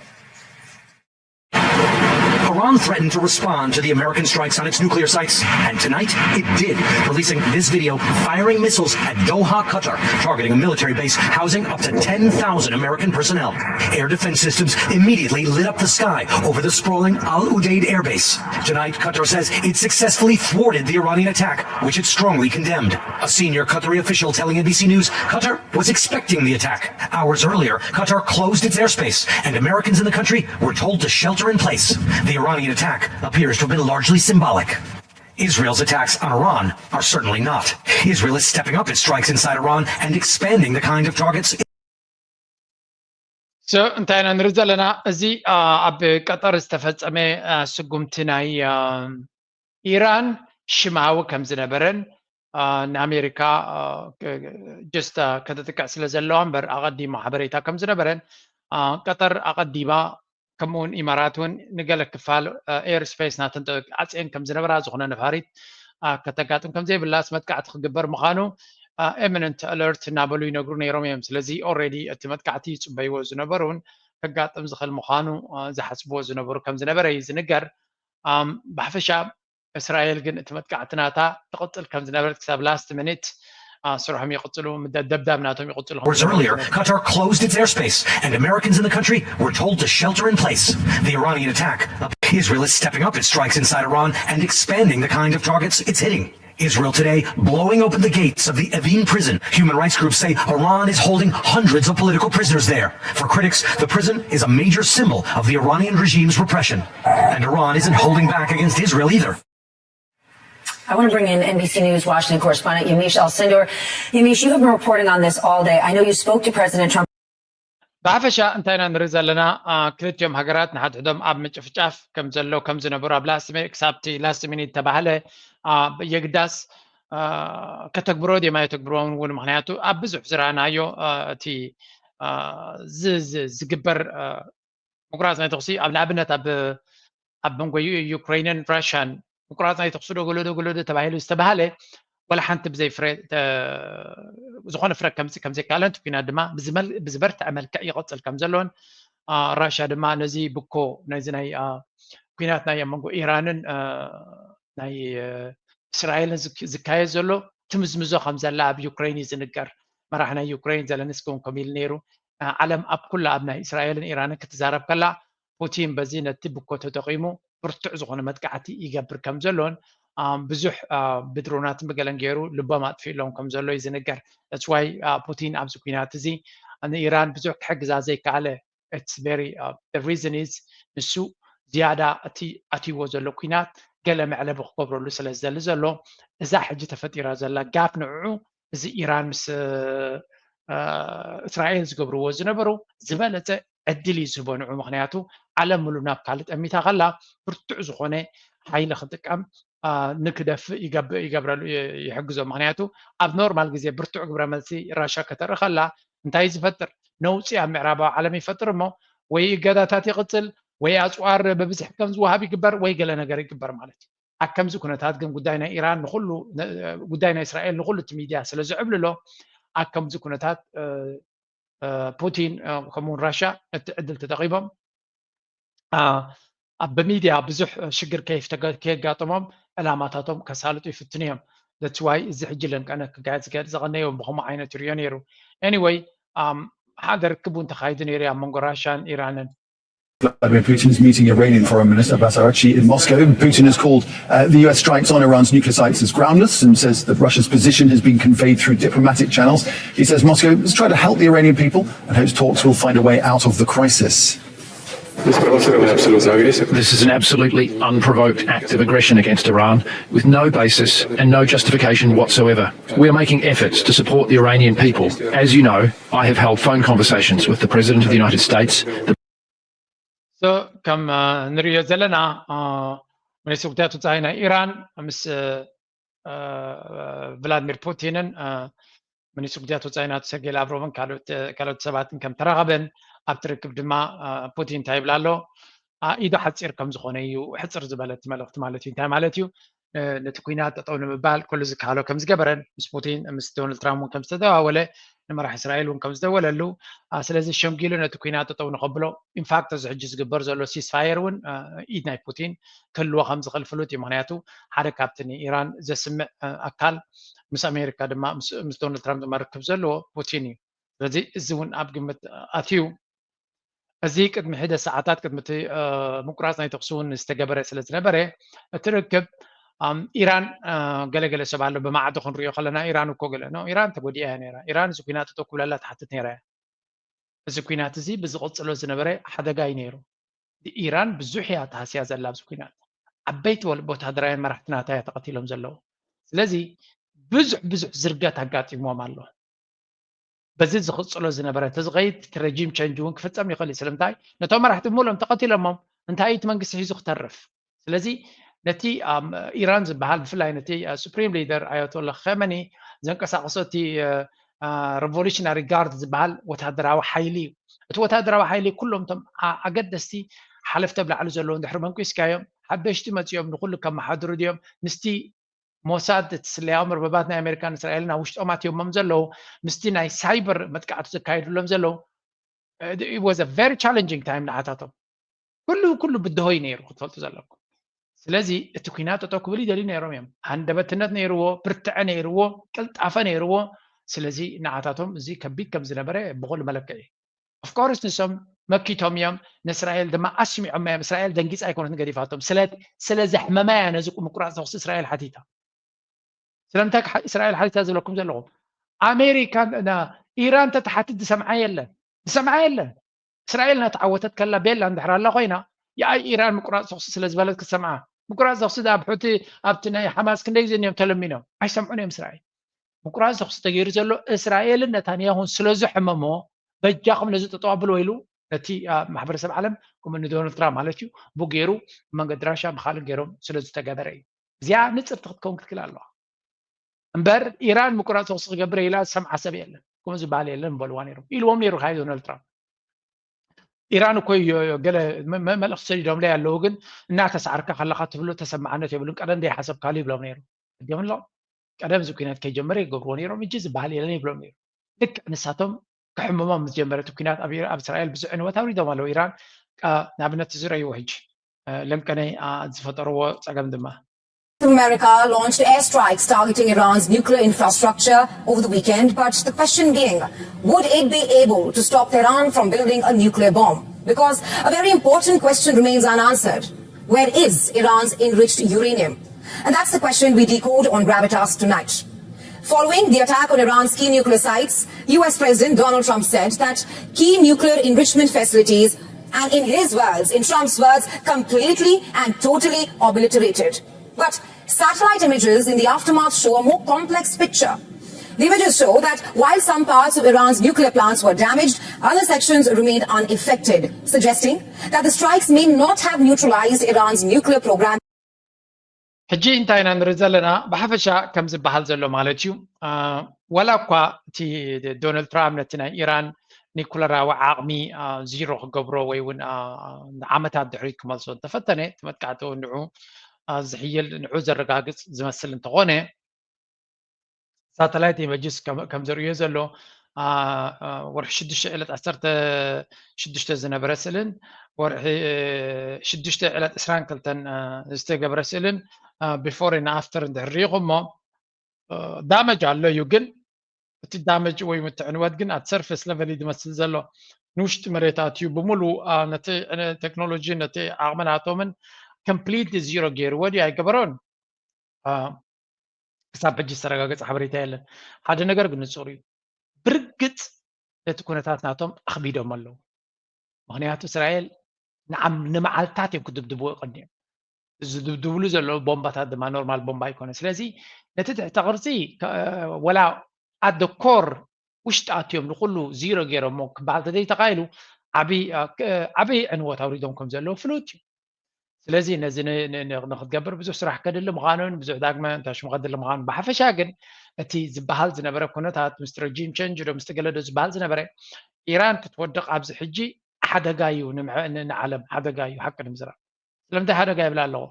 Iran threatened to respond to the American strikes on its nuclear sites, and tonight it did, releasing this video firing missiles at Doha, Qatar, targeting a military base housing up to ten thousand American personnel. Air defense systems immediately lit up the sky over the sprawling Al Udeid airbase. Tonight, Qatar says it successfully thwarted the Iranian attack, which it strongly condemned. A senior Qatari official telling N B C News Qatar was expecting the attack. Hours earlier, Qatar closed its airspace, and Americans in the country were told to shelter in place. The Iranian attack appears to have been largely symbolic. Israel's attacks on Iran are certainly not. Israel is stepping up its strikes inside Iran and expanding the kind of targets. So እንታይ ኢና ንርኢ ዘለና? እዚ ኣብ ቀጠር ዝተፈጸመ ስጉምቲ ናይ ኢራን ሽማዊ ከም ዝነበረን ንኣሜሪካ just ከተጥቅዕ ስለ ዘለዋ እምበር ኣቐዲማ ሓበሬታ ከም ዝነበረን ቀጠር ኣቐዲማ ከምኡውን ኢማራት እውን ንገለ ክፋል air space ናተን ዓፅየን ከም ዝነበራ ዝኾነ ነፋሪት ከተጋጥም ከም ዘይብላስ መጥቃዕቲ ክግበር ምዃኑ imminent alert እናበሉ ይነግሩ ነይሮም እዮም። ስለዚ already እቲ መጥቃዕቲ ይፅበይዎ ዝነበሩን ከጋጥም ዝኽእል ምዃኑ ዝሓስብዎ ዝነበሩ ከም ዝነበረ እዩ ዝንገር። ብሓፈሻ እስራኤል ግን እቲ መጥቃዕቲ ናታ ትቕፅል ከም ዝነበረት ክሳብ last minute ስርሖም ይቕፅሉ፣ ደብዳብ ናቶም ይቕፅሉ። Hours earlier, Qatar closed its airspace, and Americans in the country were told to shelter in place. The Iranian attack. Israel is stepping up its strikes inside Iran and expanding the kind of targets it's hitting. Israel today blowing open the gates of the Evin prison. Human rights groups say Iran is holding hundreds of political prisoners there. For critics, the prison is a major symbol of the Iranian regime's repression. And Iran isn't holding back against Israel either. I want to bring in N B C News Washington correspondent Yamiche Alcindor. Yamiche, you have been reporting on this all day. I know you spoke to President Trump. ብሓፈሻ እንታይ ኢና ንርኢ ዘለና? ክልቲኦም ሃገራት ንሓድሕዶም ኣብ ምጭፍጫፍ ከም ዘለዉ ከም ዝነበሩ ኣብ last minute ክሳብቲ last minute ተባህለ የግዳስ ከተግብሮ ድዮም ኣይተግብርዎን እውን ምክንያቱ ኣብ ብዙሕ ዝረኣናዮ እቲ ዝግበር ምቁራፅ ናይ ተኩሲ ኣብ ንኣብነት ኣብ ኣብ መንጎ ዩክሬንን ራሽያን ምቁራፅ ናይ ተኩሲ ዶ ገሎ ዶ ገሎ ዶ ተባሂሉ ዝተባሃለ ወላ ሓንቲ ብዘይ ፍረ ዝኾነ ፍረ ከምፅእ ከም ዘይከኣለን እቲ ኩናት ድማ ብዝበርትዐ መልክዕ ይቐፅል ከም ዘሎን ራሽያ ድማ ነዚ ብኮ ነዚ ናይ ኩናት ናይ ኣብ መንጎ ኢራንን ናይ እስራኤልን ዝካየድ ዘሎ ትምዝምዞ ከም ዘላ ኣብ ዩክሬን እዩ ዝንገር። መራሕ ናይ ዩክሬን ዘለንስኪ እውን ከምኡ ኢሉ ነይሩ። ዓለም ኣብ ኩላ ኣብ ናይ እስራኤልን ኢራንን ክትዛረብ ከላ ፑቲን በዚ ነቲ ብኮ ተጠቒሙ ብርቱዕ ዝኾነ መጥቃዕቲ ይገብር ከም ዘሎን ብዙሕ ብድሮናትን ብገለን ገይሩ ልቦም ኣጥፊእሎም ከም ዘሎ እዩ ዝንገር። That's why ፑቲን ኣብዚ ኩናት እዚ ንኢራን ብዙሕ ክሕግዛ ዘይከኣለ it's very uh, the reason is ንሱ ዝያዳ እቲ ኣትይዎ ዘሎ ኩናት ገለ መዕለቢ ክገብረሉ ስለ ዝደሊ ዘሎ እዛ ሕጂ ተፈጢራ ዘላ ጋፕ ንዕዑ እዚ ኢራን ምስ እስራኤል ዝገብርዎ ዝነበሩ ዝበለፀ ዕድል እዩ ዝህቦ ንዑ ምክንያቱ ዓለም ሙሉ ናብ ካልእ ጠሚታ ከላ ብርቱዕ ዝኾነ ሓይሊ ክጥቀም ንክደፍእ ይገብረሉ ይሕግዞ ምክንያቱ ኣብ ኖርማል ግዜ ብርቱዕ ግብረ መልሲ ራሻ ከተርኢ ከላ እንታይ ዝፈጥር ነውፂ ኣብ ምዕራባዊ ዓለም ይፈጥር እሞ ወይ እገዳታት ይቕፅል ወይ ኣፅዋር ብብዝሒ ከም ዝወሃብ ይግበር ወይ ገለ ነገር ይግበር ማለት እዩ ኣብ ከምዚ ኩነታት ግን ጉዳይ ናይ ኢራን ንኩሉ ጉዳይ ናይ እስራኤል ንኩሉ እቲ ሚድያ ስለ ዝዕብልሎ ኣብ ከምዚ ኩነታት ፑቲን ከምኡውን ራሻ ነቲ ዕድል ተጠቂሞም ኣብ ሚድያ ብዙሕ ሽግር ከየጋጠሞም ዕላማታቶም ከሳልጡ ይፍትኑ እዮም። That's why እዚ ሕጂ ለንቀነ ክጋየድ ዝገድ ዘቐነዮም ብኸምኡ ዓይነት ይርዮ ነይሩ። Anyway ሓደ ርክብ እውን ተኻይዱ ነይሩ ኣብ መንጎ ራሽያን ኢራንን Vladimir Putin is meeting Iranian Foreign Minister Abbas Araghchi in Moscow. Putin has called uh, the U S strikes on Iran's nuclear sites as groundless and says that Russia's position has been conveyed through diplomatic channels. He says Moscow has tried to help the Iranian people and hopes talks will find a way out of the crisis. This is an absolutely unprovoked act of aggression against Iran with no basis and no justification whatsoever. We are making efforts to support the Iranian people. As you know, I have held phone conversations with the President of the United States. So, ከም ንሪኦ ዘለና ሚኒስትሪ ጉዳያት ወፃኢ ናይ ኢራን ምስ ቭላድሚር ፑቲንን ሚኒስትሪ ጉዳያት ወፃኢ ናቱ ሰርጌይ ላቭሮቭን ካልኦት ሰባትን ከም ተራኸበን ኣብቲ ርክብ ድማ ፑቲን እንታይ ይብል ኣሎ? ኢዱ ሓፂር ከም ዝኾነ እዩ፣ ሕፅር ዝበለት መልእኽቲ ማለት እዩ። እንታይ ማለት እዩ? ነቲ ኩናት ጠጠው ንምባል ኩሉ ዝከኣሎ ከም ዝገበረን ምስ ፑቲን ምስ ዶናልድ ትራምፕ እውን ከም ዝተደዋወለ ንመራሕ እስራኤል እውን ከም ዝደወለሉ ስለዚ ሸምጊሉ ነቲ ኩናት ጠጠው ንኸብሎ ኢንፋክት እዚ ሕጂ ዝግበር ዘሎ ሲስፋየር እውን ኢድ ናይ ፑቲን ክህልዎ ከም ዝኽእል ፍሉጥ እዩ። ምክንያቱ ሓደ ካብቲ ንኢራን ዘስምዕ ኣካል ምስ ኣሜሪካ ድማ ምስ ዶናልድ ትራምፕ ድማ ርክብ ዘለዎ ፑቲን እዩ። ስለዚ እዚ እውን ኣብ ግምት ኣትዩ። እዚ ቅድሚ ሕደ ሰዓታት ቅድሚ እቲ ምቁራፅ ናይ ተኩሲ እውን ዝተገበረ ስለ ዝነበረ እቲ ርክብ ኢራን ገለገለ ሰብ ኣሎ ብማዕዶ ክንሪኦ ከለና ኢራን እኮ ገለ ነው ኢራን ተጎዲኣ እያ ነራ ኢራን እዚ ኩናት ጠጠው ክብለላ ትሓትት ነራ እያ። እዚ ኩናት እዚ ብዝቕፅሎ ዝነበረ ሓደጋ እዩ ነይሩ። ኢራን ብዙሕ እያ ተሃስያ ዘላ ኣብዚ ኩናት። ዓበይቲ ወታደራውያን መራሕቲ ናታ እያ ተቐቲሎም ዘለዉ። ስለዚ ብዙሕ ብዙሕ ዝርገት ኣጋጢምዎም ኣሎ። በዚ ዝቕፅሎ ዝነበረ ተዝኸይድ እቲ ረጂም ቸንጅ እውን ክፍፀም ይኽእል እዩ። ስለምንታይ ነቶም መራሕቲ ሙሉም ተቐቲሎሞም እንታይ እዩ እቲ መንግስቲ ሒዙ ክተርፍ? ስለዚ ነቲ ኢራን ዝበሃል ብፍላይ ነቲ ሱፕሪም ሊደር ኣያቶላ ኸመኒ ዘንቀሳቀሶ እቲ ሬቮሉሽናሪ ጋርድ ዝበሃል ወታደራዊ ሓይሊ እዩ። እቲ ወታደራዊ ሓይሊ ኩሎም እቶም ኣገደስቲ ሓለፍቲ ኣብ ላዕሊ ዘለዉ እንድሕሪ መንቂስካዮም ሓደሽቲ መፂኦም ንኩሉ ከመሓድሩ ድዮም ምስቲ ሞሳድ እቲ ስለያዊ መርበባት ናይ ኣሜሪካን እስራኤልን ኣብ ውሽጦም ኣትዮሞም ዘለዉ ምስቲ ናይ ሳይበር መጥቃዕቲ ዘካየድሎም ዘለዉ was very challenging time ንዓታቶም። ኩሉ ኩሉ ብድሆ እዩ ነይሩ ክትፈልጡ ዘለኩም። ስለዚ እቲ ኩናት ጠጠው ክብል ይደልዩ ነይሮም እዮም። ሃንደበትነት ነይርዎ፣ ብርትዐ ነይርዎ፣ ቅልጣፈ ነይርዎ። ስለዚ ንዓታቶም እዚ ከቢድ ከም ዝነበረ ብኹሉ መለክዒ ኦፍኮርስ ንሶም መኪቶም እዮም። ንእስራኤል ድማ ኣስሚዖም እዮም። እስራኤል ደንጊፃ ኣይኮነትን ገዲፋቶም። ስለ ዘሕመመያ ነዚ ምቁራፅ ተኩሲ እስራኤል ሓቲታ። ስለምንታይ እስራኤል ሓቲታ ዝብለኩም ዘለኹ ኣሜሪካን ኢራን ተተሓትት ዝሰምዓ የለን ዝሰምዓ የለን። እስራኤል እናተዓወተት ከላ ቤላ እንድሕር ኣላ ኮይና የኣይ ኢራን ምቁራፅ ተኩሲ ስለ ዝበለት ክትሰምዓ ምቁራፅ ተኩሲ ኣብ ሑቲ ኣብቲ ናይ ሓማስ ክንደይ ግዜ እዮም ተለሚኖም ኣይሰምዑን እዮም እስራኤል። ምቁራፅ ተኩሲ ተገይሩ ዘሎ እስራኤልን ነታንያሁን ስለ ዘሕመሞ በጃኹም ነዚ ጠጠው ኣብልዎ ኢሉ ነቲ ማሕበረሰብ ዓለም ከምኡ ንዶናልድ ትራምፕ ማለት እዩ ብገይሩ መንገዲ ራሻ ብካልን ገይሮም ስለ ዝተገበረ እዩ። እዚኣ ንፅርቲ ክትከውን ክትክእል ኣለዋ። እምበር ኢራን ምቁራፅ ተኩሲ ክገብር ኢላ ዝሰምዓ ሰብ የለን። ከምኡ ዝበሃል የለን በልዋ ነይሮም ኢልዎም ነይሩ ካይ ዶናልድ ትራምፕ። ኢራን እኮ ገለ መልእክቲ ሰዲዶምለይ ኣለዉ ግን እናተሳዕርካ ከለካ ትብሎ ተሰማዕነት የብሉን ቀደም ዘይሓሰብካሉ ይብሎም ነይሩ። ሕዲምሎም ቀደም እዚ ኩናት ከይጀመረ ይገብርዎ ነይሮም እጂ ዝበሃል የለን ይብሎም ነይሩ። ልክዕ ንሳቶም ክሕምሞም ምስ ጀመረ እቲ ኩናት ኣብ እስራኤል ብዙሕ ዕንወት ኣውሪዶም ኣለዉ ኢራን። ንኣብነት ዝረእይዎ ሕጂ ለምቀነይ ዝፈጠርዎ ፀገም ድማ America launched airstrikes targeting Iran's nuclear infrastructure over the weekend, but the question being, would it be able to stop Tehran from building a nuclear bomb? Because a very important question remains unanswered. Where is Iran's enriched uranium? And that's the question we decode on Gravitas tonight. Following the attack on Iran's key nuclear sites, U S President Donald Trump said that key nuclear enrichment facilities, and in his words, in Trump's words, completely and totally obliterated. But satellite images in the aftermath show a more complex picture. The images show that while some parts of Iran's nuclear plants were damaged, other sections remained unaffected, suggesting that the strikes may not have neutralized Iran's nuclear program. ሕጂ እንታይ ኢና ንርኢ ዘለና ብሓፈሻ ከም ዝበሃል ዘሎ ማለት እዩ። ዋላ እኳ እቲ ዶናልድ ትራምፕ ነቲ ናይ ኢራን ኒኩለራዊ ዓቕሚ ዚሮ ክገብሮ ወይ እውን ዓመታት ድሕሪት ክመልሶ እንተፈተነ እቲ መጥቃዕቲ ንዑ ዝሕይል ንዑ ዘረጋግፅ ዝመስል እንተኾነ ሳተላይት ኢመጅስ ከም ዘርእዮ ዘሎ ወርሒ ሽዱሽተ ዕለት ዓሰርተ ሽዱሽተ ዝነበረ ስእልን ወርሒ ሽዱሽተ ዕለት ዕስራን ክልተን ዝተገብረ ስእልን before and after እንድሕር ሪኢኹሞ ዳመጅ ኣሎ እዩ ግን እቲ ዳመጅ ወይ እቲ ዕንወት ግን ኣብ surface level እዩ ዝመስል ዘሎ ንውሽጢ መሬት ኣትዩ ብምሉ ነቲ ቴክኖሎጂ ነቲ ዓቕሚ ናቶምን completely zero ገይርዎ ድዩ ኣይገበሮን ክሳብ ሕጂ ዝተረጋገፀ ሓበሬታ የለን ሓደ ነገር ግን ንፁር እዩ ብርግፅ ነቲ ኩነታት ናቶም ኣኽቢዶም ኣለዉ ምክንያቱ እስራኤል ንዓም- ንመዓልታት እዮም ክድብድብዎ ይቐንዮም። ዝድብድብሉ ዘለዉ ቦምባታት ድማ ኖርማል ቦምባ ኣይኮነ። ስለዚ ነቲ ትሕተ ቅርጺ ከ- ወላ ኣደ ኮር ውሽጢ ኣትዮም ንኩሉ ዚሮ ገይሮሞ ክበሃል ተዘይተኻኢሉ ዓብዪ አ- ክ- ዓብዪ ዕንወት ኣውሪዶም ከም ዘለዉ ፍሉጥ እዩ። ስለዚ ነዚ ን- ን- ን- ንክትገብር ብዙሕ ስራሕ ከድሊ ምዃኑን ብዙሕ ዳግመ እንታይ ሽሙ ከድሊ ምዃኑን ብሓፈሻ ግን እቲ ዝበሃል ዝነበረ ኩነታት ምስ ረጂም ቸንጅ ዶ ምስ ተገለዶ ዝበሃል ዝነበረ ኢራን ክትወድቕ ኣብዚ ሕጂ ሓደጋ እዩ ንምዐ- ን- ንዓለም ሓደጋ እዩ ሓቂ ንምዝራብ። ስለምንታይ ሓደጋ ይብላ ኣለኹ?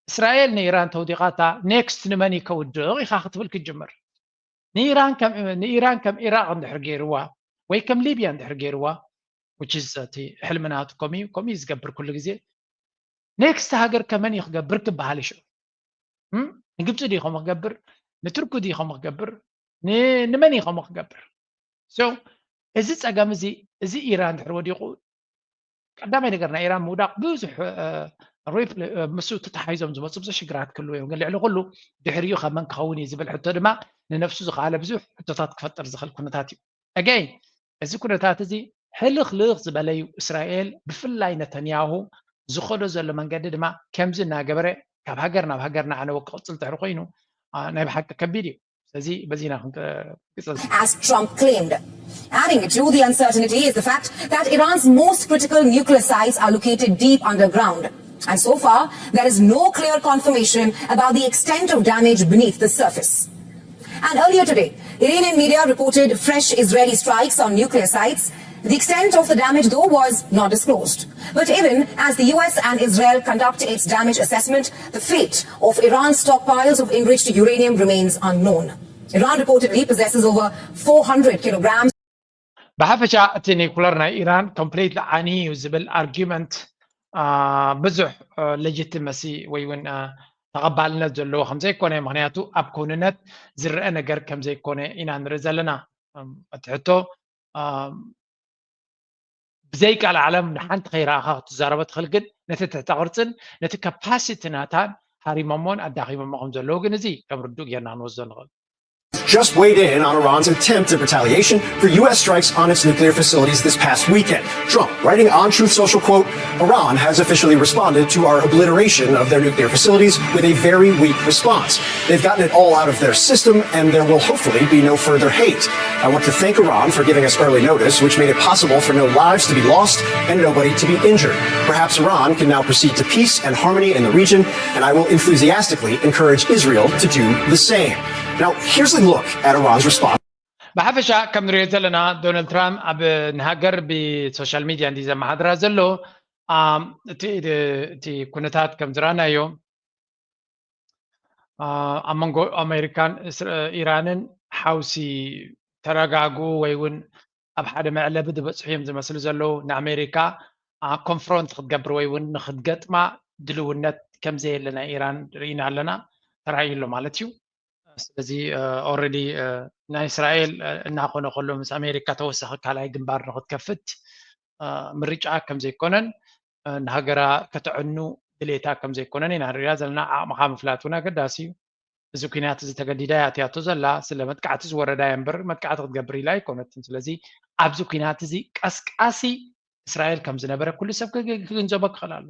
እስራኤል ንኢራን ተውዲቓታ ኔክስት ንመን እዩ ከውድቕ ኢኻ ክትብል ክትጅምር ንኢራን ከም ንኢራን ከም ኢራቕ እንድሕር ገይርዋ ወይ ከም ሊብያ እንድሕር ገይርዋ which is እቲ ሕልምናቱ ከምኡ እዩ ከምኡ እዩ ዝገብር ኩሉ ግዜ ኔክስት ሃገር ከመን እዩ ክገብር ክበሃል ይሽዑ እም? ንግብፂ ድዩ ከምኡ ክገብር ንቱርኪ ድዩ ከምኡ ክገብር ን- ንመን እዩ ከምኡ ክገብር so እዚ ፀገም እዚ እዚ ኢራን እንድሕር ወዲቑ ቀዳማይ ነገር ናይ ኢራን ምውዳቕ ብዙሕ ሪፕ ምስ ተተሓሒዞም ዝመፁ ብዙሕ ሽግራት ክህልው እዮም ግን ልዕሊ ኩሉ ድሕሪኡ ካብ መን ክኸውን እዩ ዝብል ሕቶ ድማ ንነፍሱ ዝኸኣለ ብዙሕ ሕቶታት ክፈጥር ዝኽእል ኩነታት እዩ ኣገይ እዚ ኩነታት እዚ ሕልኽልኽ ዝበለዩ እስራኤል ብፍላይ ነተንያሁ ዝኸዶ ዘሎ መንገዲ ድማ ከምዚ እናገበረ ካብ ሃገር ናብ ሃገር ንዓነወ ክቕፅል ድሕሪ ኮይኑ ናይ ብሓቂ ከቢድ እዩ ስለዚ በዚና ክንቅፅል as Trump claimed. Adding to the uncertainty is the fact that Iran's most critical nuclear sites are located deep underground. And so far, there is no clear confirmation about the extent of damage beneath the surface. And earlier today, Iranian media reported fresh Israeli strikes on nuclear sites. The extent of the damage, though, was not disclosed. But even as the U S and Israel conduct its damage assessment, the fate of Iran's stockpiles of enriched uranium remains unknown. Iran reportedly possesses over four hundred kilograms. ብሓፈሻ እቲ ኒኩለር ናይ ኢራን ኮምፕሊት ዓኒ እዩ ዝብል ኣርጊመንት ብዙሕ ሌጂቲመሲ ወይ እውን ተቐባልነት ዘለዎ ከምዘይኮነ ምክንያቱ ኣብ ክውንነት ዝረአ ነገር ከምዘይኮነ ኢና ንርኢ ዘለና እቲ ሕቶ ብዘይ ቃል ዓለም ንሓንቲ ከይረኣኻ ክትዛረቦ ትኽእል ግን ነቲ ትሕተ ቅርፅን ነቲ ካፓሲቲ ናታን ሃሪሞሞን ኣዳኺሞሞ ከም ዘለዉ ግን እዚ ከም ርዱእ ጌርና ክንወስዶ ንኽእል just weighed in on Iran's attempt at retaliation for U S strikes on its nuclear facilities this past weekend. Trump, writing on Truth Social, quote, Iran has officially responded to our obliteration of their nuclear facilities with a very weak response. They've gotten it all out of their system, and there will hopefully be no further hate. I want to thank Iran for giving us early notice, which made it possible for no lives to be lost and nobody to be injured. Perhaps Iran can now proceed to peace and harmony in the region, and I will enthusiastically encourage Israel to do the same. Now, here's a look at Iran's response. ብሓፈሻ ከም ንሪኦ ዘለና ዶናልድ ትራምፕ ኣብ ንሃገር ብሶሻል ሚድያ እንዲ ዘመሓድራ ዘሎ እቲ ኩነታት ከም ዝረኣናዮ ኣብ መንጎ ኣሜሪካን ኢራንን ሓውሲ ተረጋግኡ ወይ እውን ኣብ ሓደ መዕለቢ ዝበፅሑ እዮም ዝመስሉ ዘለዉ ንኣሜሪካ ኮንፍሮንት ክትገብር ወይ እውን ንክትገጥማ ድልውነት ከምዘየለ ናይ ኢራን ርኢና ኣለና ተራእዩ ኣሎ ማለት እዩ ስለዚ ኦረዲ ናይ እስራኤል እናኾነ ከሎ ምስ ኣሜሪካ ተወሳኺ ካልኣይ ግንባር ንክትከፍት ምርጫ ከምዘይኮነን ንሃገራ ከተዕኑ ድሌታ ከምዘይኮነን ኢና ንሪኣ ዘለና ዓቕምኻ ምፍላጥ እውን ኣገዳሲ እዩ እዚ ኩናት እዚ ተገዲዳ እያ ኣትያቶ ዘላ ስለ መጥቃዕቲ ዝወረዳ እያ እምበር መጥቃዕቲ ክትገብር ኢላ ኣይኮነትን ስለዚ ኣብዚ ኩናት እዚ ቀስቃሲ እስራኤል ከም ዝነበረ ኩሉ ሰብ ክግንዘቦ ክኽእል ኣሎ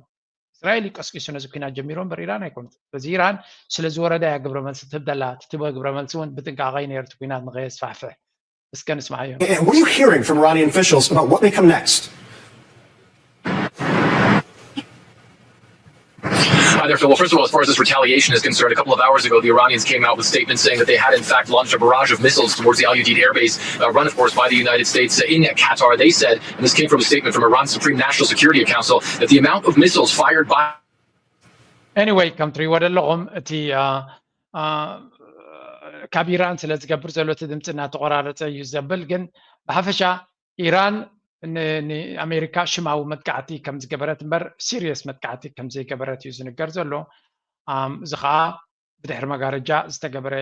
እስራኤል እዩ ቀስቂሱ ነዚ ኩናት ጀሚሮ እምበር ኢራን ኣይኮነትን ስለዚ ኢራን ስለ ዝወረዳ እያ ግብረ መልሲ ትህብ ዘላ ትትበ ግብረ መልሲ እውን ብጥንቃቐ እዩ ነይሩ እቲ ኩናት ንኸየስፋሕፍሕ እስከ ንስማዓዮ And what are you hearing from Iranian officials about what may come next? Hi there, Phil. Well, first of all, as far as this retaliation is concerned, a couple of hours ago, the Iranians came out with statements saying that they had, in fact, launched a barrage of missiles towards the Al Udeid airbase, uh, run, of course, by the United States uh, in Qatar. They said, and this came from a statement from Iran's Supreme National Security Council, that the amount of missiles fired by anyway ከም ትሪእዎ ዘለኹም እቲ ካብ ኢራን ስለ ዝገብር ዘሎ እቲ ድምፂ እናተቆራረፀ እዩ ዘብል ግን ብሓፈሻ ኢራን ንኣሜሪካ ሽማዊ መጥቃዕቲ ከም ዝገበረት እምበር ሲሪየስ መጥቃዕቲ ከም ዘይገበረት እዩ ዝንገር ዘሎ እዚ ከዓ ብድሕሪ መጋረጃ ዝተገበረ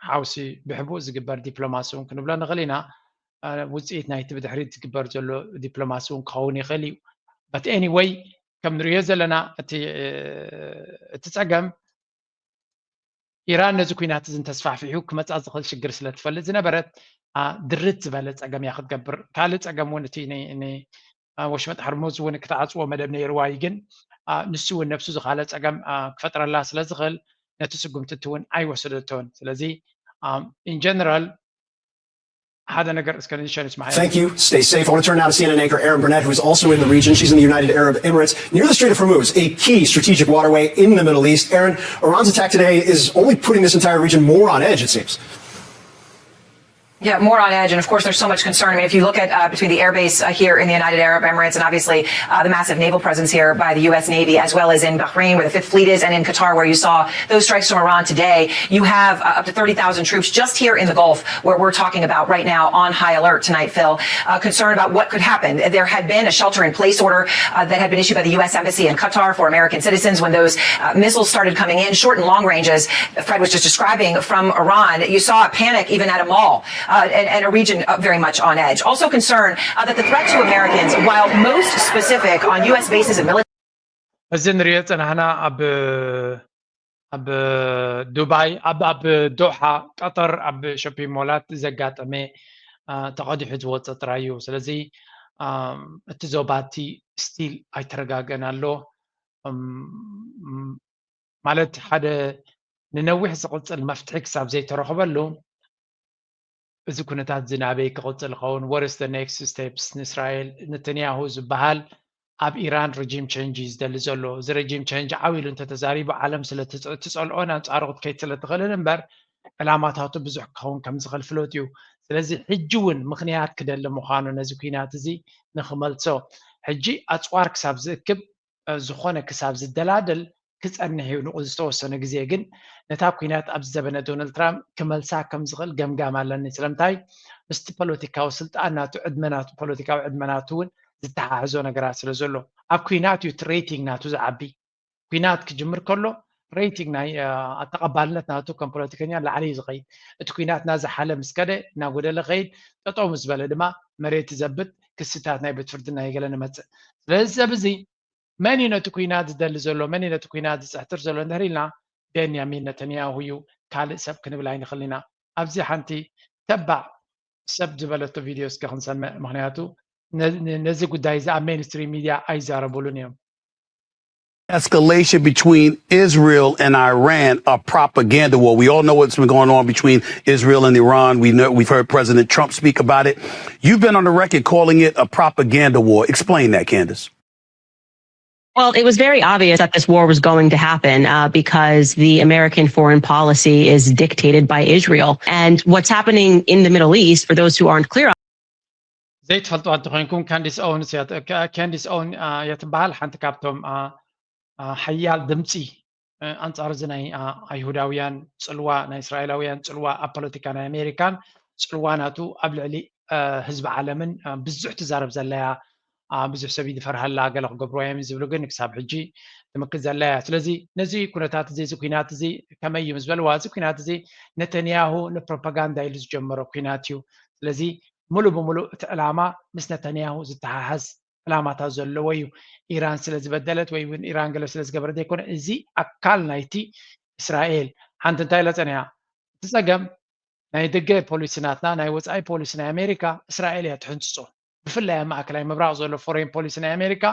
ሓውሲ ብሕቡእ ዝግበር ዲፕሎማሲ እውን ክንብሎ ንኽእል ኢና ውፅኢት ናይቲ ብድሕሪት ዝግበር ዘሎ ዲፕሎማሲ እውን ክኸውን ይኽእል እዩ but anyway ከም ንሪኦ ዘለና እቲ እቲ ፀገም ኢራን ነዚ ኩናት እዚ እንተስፋሕፊሑ ክመፃ ዝኽእል ሽግር ስለ ትፈልጥ ዝነበረት ድርት ዝበለ ፀገም እያ ክትገብር ካልእ ፀገም እውን እቲ ወሽመጥ ሕርሙዝ እውን ክትዓፅዎ መደብ ነይርዋ እዩ። ግን ንሱ እውን ነብሱ ዝካለ ፀገም ክፈጥረላ ስለ ዝኽእል ነቲ ስጉምቲ እቲ እውን ኣይወሰደቶን። ስለዚ in general ሓደ ነገር እስከ ንሸንስ ማይ Thank you. Stay safe. I want to turn now to C N N anchor Erin Burnett, who is also in the region. She's in the United Arab Emirates, near the Strait of Hormuz, a key strategic waterway in the Middle East. Erin, Iran's attack today is only putting this entire region more on edge, it seems. Yeah, more on edge. And of course, there's so much concern. I mean, if you look at uh, between the airbase uh, here in the United Arab Emirates and obviously uh, the massive naval presence here by the U S Navy, as well as in Bahrain, where the Fifth Fleet is, and in Qatar, where you saw those strikes from Iran today, you have uh, up to thirty thousand troops just here in the Gulf, where we're talking about right now on high alert tonight, Phil. Uh, concern about what could happen. There had been a shelter in place order uh, that had been issued by the U S Embassy in Qatar for American citizens when those uh, missiles started coming in, short and long ranges, Fred was just describing from Iran. You saw a panic even at a mall uh, and, and, a region uh, very much on edge. Also concerned uh, that the threat to Americans, while most specific on U S bases and military እዚ ንሪኦ ፀናሕና ኣብ ኣብ ዱባይ ኣብ ኣብ ዶሓ ቀጠር ኣብ ሾፒንግ ሞላት ዘጋጠመ ተቐዲሑ ዝወፀ ጥራይ እዩ። ስለዚ እቲ ዞባ እቲ ስቲል ኣይተረጋገን ኣሎ። ማለት ሓደ ንነዊሕ ዝቕፅል መፍትሒ ክሳብ ዘይተረኽበሉ እዚ ኩነታት እዚ ናበይ ክቕፅል ይኸውን? What is the next steps ንእስራኤል? ነተንያሁ ዝበሃል ኣብ ኢራን regime change እዩ ዝደሊ ዘሎ። እዚ regime change ዓው ኢሉ እንተተዛሪቡ ዓለም ስለትፀልኦን ኣንፃሩ ክትከይድ ስለትኽእልን እምበር ዕላማታቱ ብዙሕ ክኸውን ከም ዝኽእል ፍሉጥ እዩ። ስለዚ ሕጂ እውን ምኽንያት ክደሊ ምዃኑ ነዚ ኩናት እዚ ንኽመልሶ ሕጂ ኣፅዋር ክሳብ ዝእክብ ዝኾነ ክሳብ ዝደላደል ክፀንሕ እዩ። ንኡ ዝተወሰነ ግዜ ግን ነታ ኩናት ኣብዚ ዘበነ ዶናልድ ትራምፕ ክመልሳ ከም ዝኽእል ገምጋም ኣለኒ። ስለምንታይ ምስቲ ፖለቲካዊ ስልጣን ናቱ ዕድመ ናቱ ፖለቲካዊ ዕድመ ናቱ እውን ዝተሓሕዞ ነገራት ስለ ዘሎ ኣብ ኩናት እዩ እቲ ሬቲንግ ናቱ ዝዓቢ። ኩናት ክጅምር ከሎ ሬቲንግ ናይ ኣተቐባልነት ናቱ ከም ፖለቲከኛ ላዕሊ እዩ ዝኸይድ። እቲ ኩናት ናዝሓለ ምስ ከደ እናጎደለ ከይድ፣ ጠጠው ምስ በለ ድማ መሬት ዘብጥ ክስታት ናይ ቤት ፍርዲ ናይ ገለ ንመፅእ። ስለዚ ሰብ እዚ መን እዩ ነቲ ኩናት ዝደሊ ዘሎ፣ መን እዩ ነቲ ኩናት ዝፅሕትር ዘሎ እንድሕር ኢልና ቤንያሚን ነተንያሁ እዩ፣ ካልእ ሰብ ክንብል ኣይንኽእል ኢና። ኣብዚ ሓንቲ ተባዕ ሰብ ዝበለቶ ቪድዮ እስከ ክንሰምዕ፣ ምክንያቱ ነዚ ጉዳይ እዚ ኣብ ሜንስትሪም ሚድያ ኣይዛረቡሉን እዮም። Escalation between Israel and Iran a propaganda war. We all know what's been going on between Israel and Iran. We know we've heard President Trump speak about it. You've been on the record calling it a propaganda war. Explain that, Candace. Well, it was very obvious that this war was going to happen uh, because the American foreign policy is dictated by Israel. And what's happening in the Middle East, for those who aren't clear on ዘይትፈልጥዋ እንተኮይንኩም ካንዲስ ኦውንስ ካንዲስ ኦውን እያ ትበሃል። ሓንቲ ካብቶም ሓያል ድምፂ ኣንፃር እዚ ናይ ኣይሁዳውያን ፅልዋ ናይ እስራኤላውያን ፅልዋ ኣብ ፖለቲካ ናይ ኣሜሪካን ፅልዋ ናቱ ኣብ ልዕሊ ህዝቢ ዓለምን ብዙሕ ትዛረብ ዘለያ ብዙሕ ሰብ ይፈርሃላ ገለ ክገብርዋ እዮም ዝብሉ ግን ክሳብ ሕጂ ትምክት ዘላ እያ። ስለዚ ነዚ ኩነታት እዚ እዚ ኩናት እዚ ከመይ እዩ ምስ በልዋ እዚ ኩናት እዚ ነተንያሁ ንፕሮፓጋንዳ ኢሉ ዝጀመሮ ኩናት እዩ። ስለዚ ሙሉ ብሙሉ እቲ ዕላማ ምስ ነተንያሁ ዝተሓሓዝ ዕላማታት ዘለዎ እዩ። ኢራን ስለ ዝበደለት ወይ እውን ኢራን ገለ ስለ ዝገበረት ዘይኮነ እዚ ኣካል ናይቲ እስራኤል ሓንቲ እንታይ ኢለ ፀኒሓ እቲ ፀገም ናይ ደገ ፖሊሲ ናትና ናይ ወፃኢ ፖሊሲ ናይ ኣሜሪካ እስራኤል እያ ትሕንፅፆ። ብፍላይ ኣብ ማእከላይ ምብራቕ ዘሎ ፎሬን ፖሊሲ ናይ ኣሜሪካ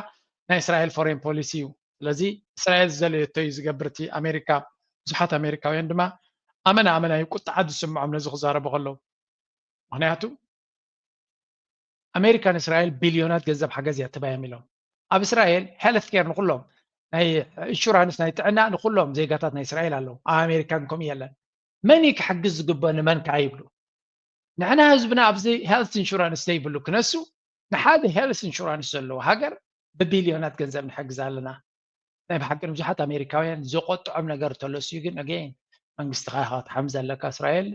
ናይ እስራኤል ፎሬን ፖሊሲ እዩ። ስለዚ እስራኤል ዝደለየቶ እዩ ዝገብር እቲ ኣሜሪካ። ብዙሓት ኣሜሪካውያን ድማ ኣመና ኣመና እዩ ቁጥዓት ዝስምዖም ነዚ ክዛረቡ ከለዉ። ምክንያቱ ኣሜሪካ ንእስራኤል ቢልዮናት ገንዘብ ሓገዝ እያ ትባዮም ኢሎም። ኣብ እስራኤል ሄልት ኬር ንኩሎም ናይ ኢንሹራንስ ናይ ጥዕና ንኩሎም ዜጋታት ናይ እስራኤል ኣለዉ። ኣብ ኣሜሪካ ግን ከምኡ የለን። መን እዩ ክሕግዝ ዝግበኦ ንመን ከዓ ይብሉ። ንሕና ህዝብና ኣብዚ ሄልት ኢንሹራንስ ዘይብሉ ክነሱ ንሓደ ሄልት ኢንሹራንስ ዘለዎ ሃገር ብቢልዮናት ገንዘብ ንሕግዝ ኣለና። ናይ ብሓቂ ንብዙሓት ኣሜሪካውያን ዘቆጥዖም ነገር ተለስዩ ግን ኣገይን መንግስትኻ ኢኻ ክትሓምዝ ኣለካ እስራኤል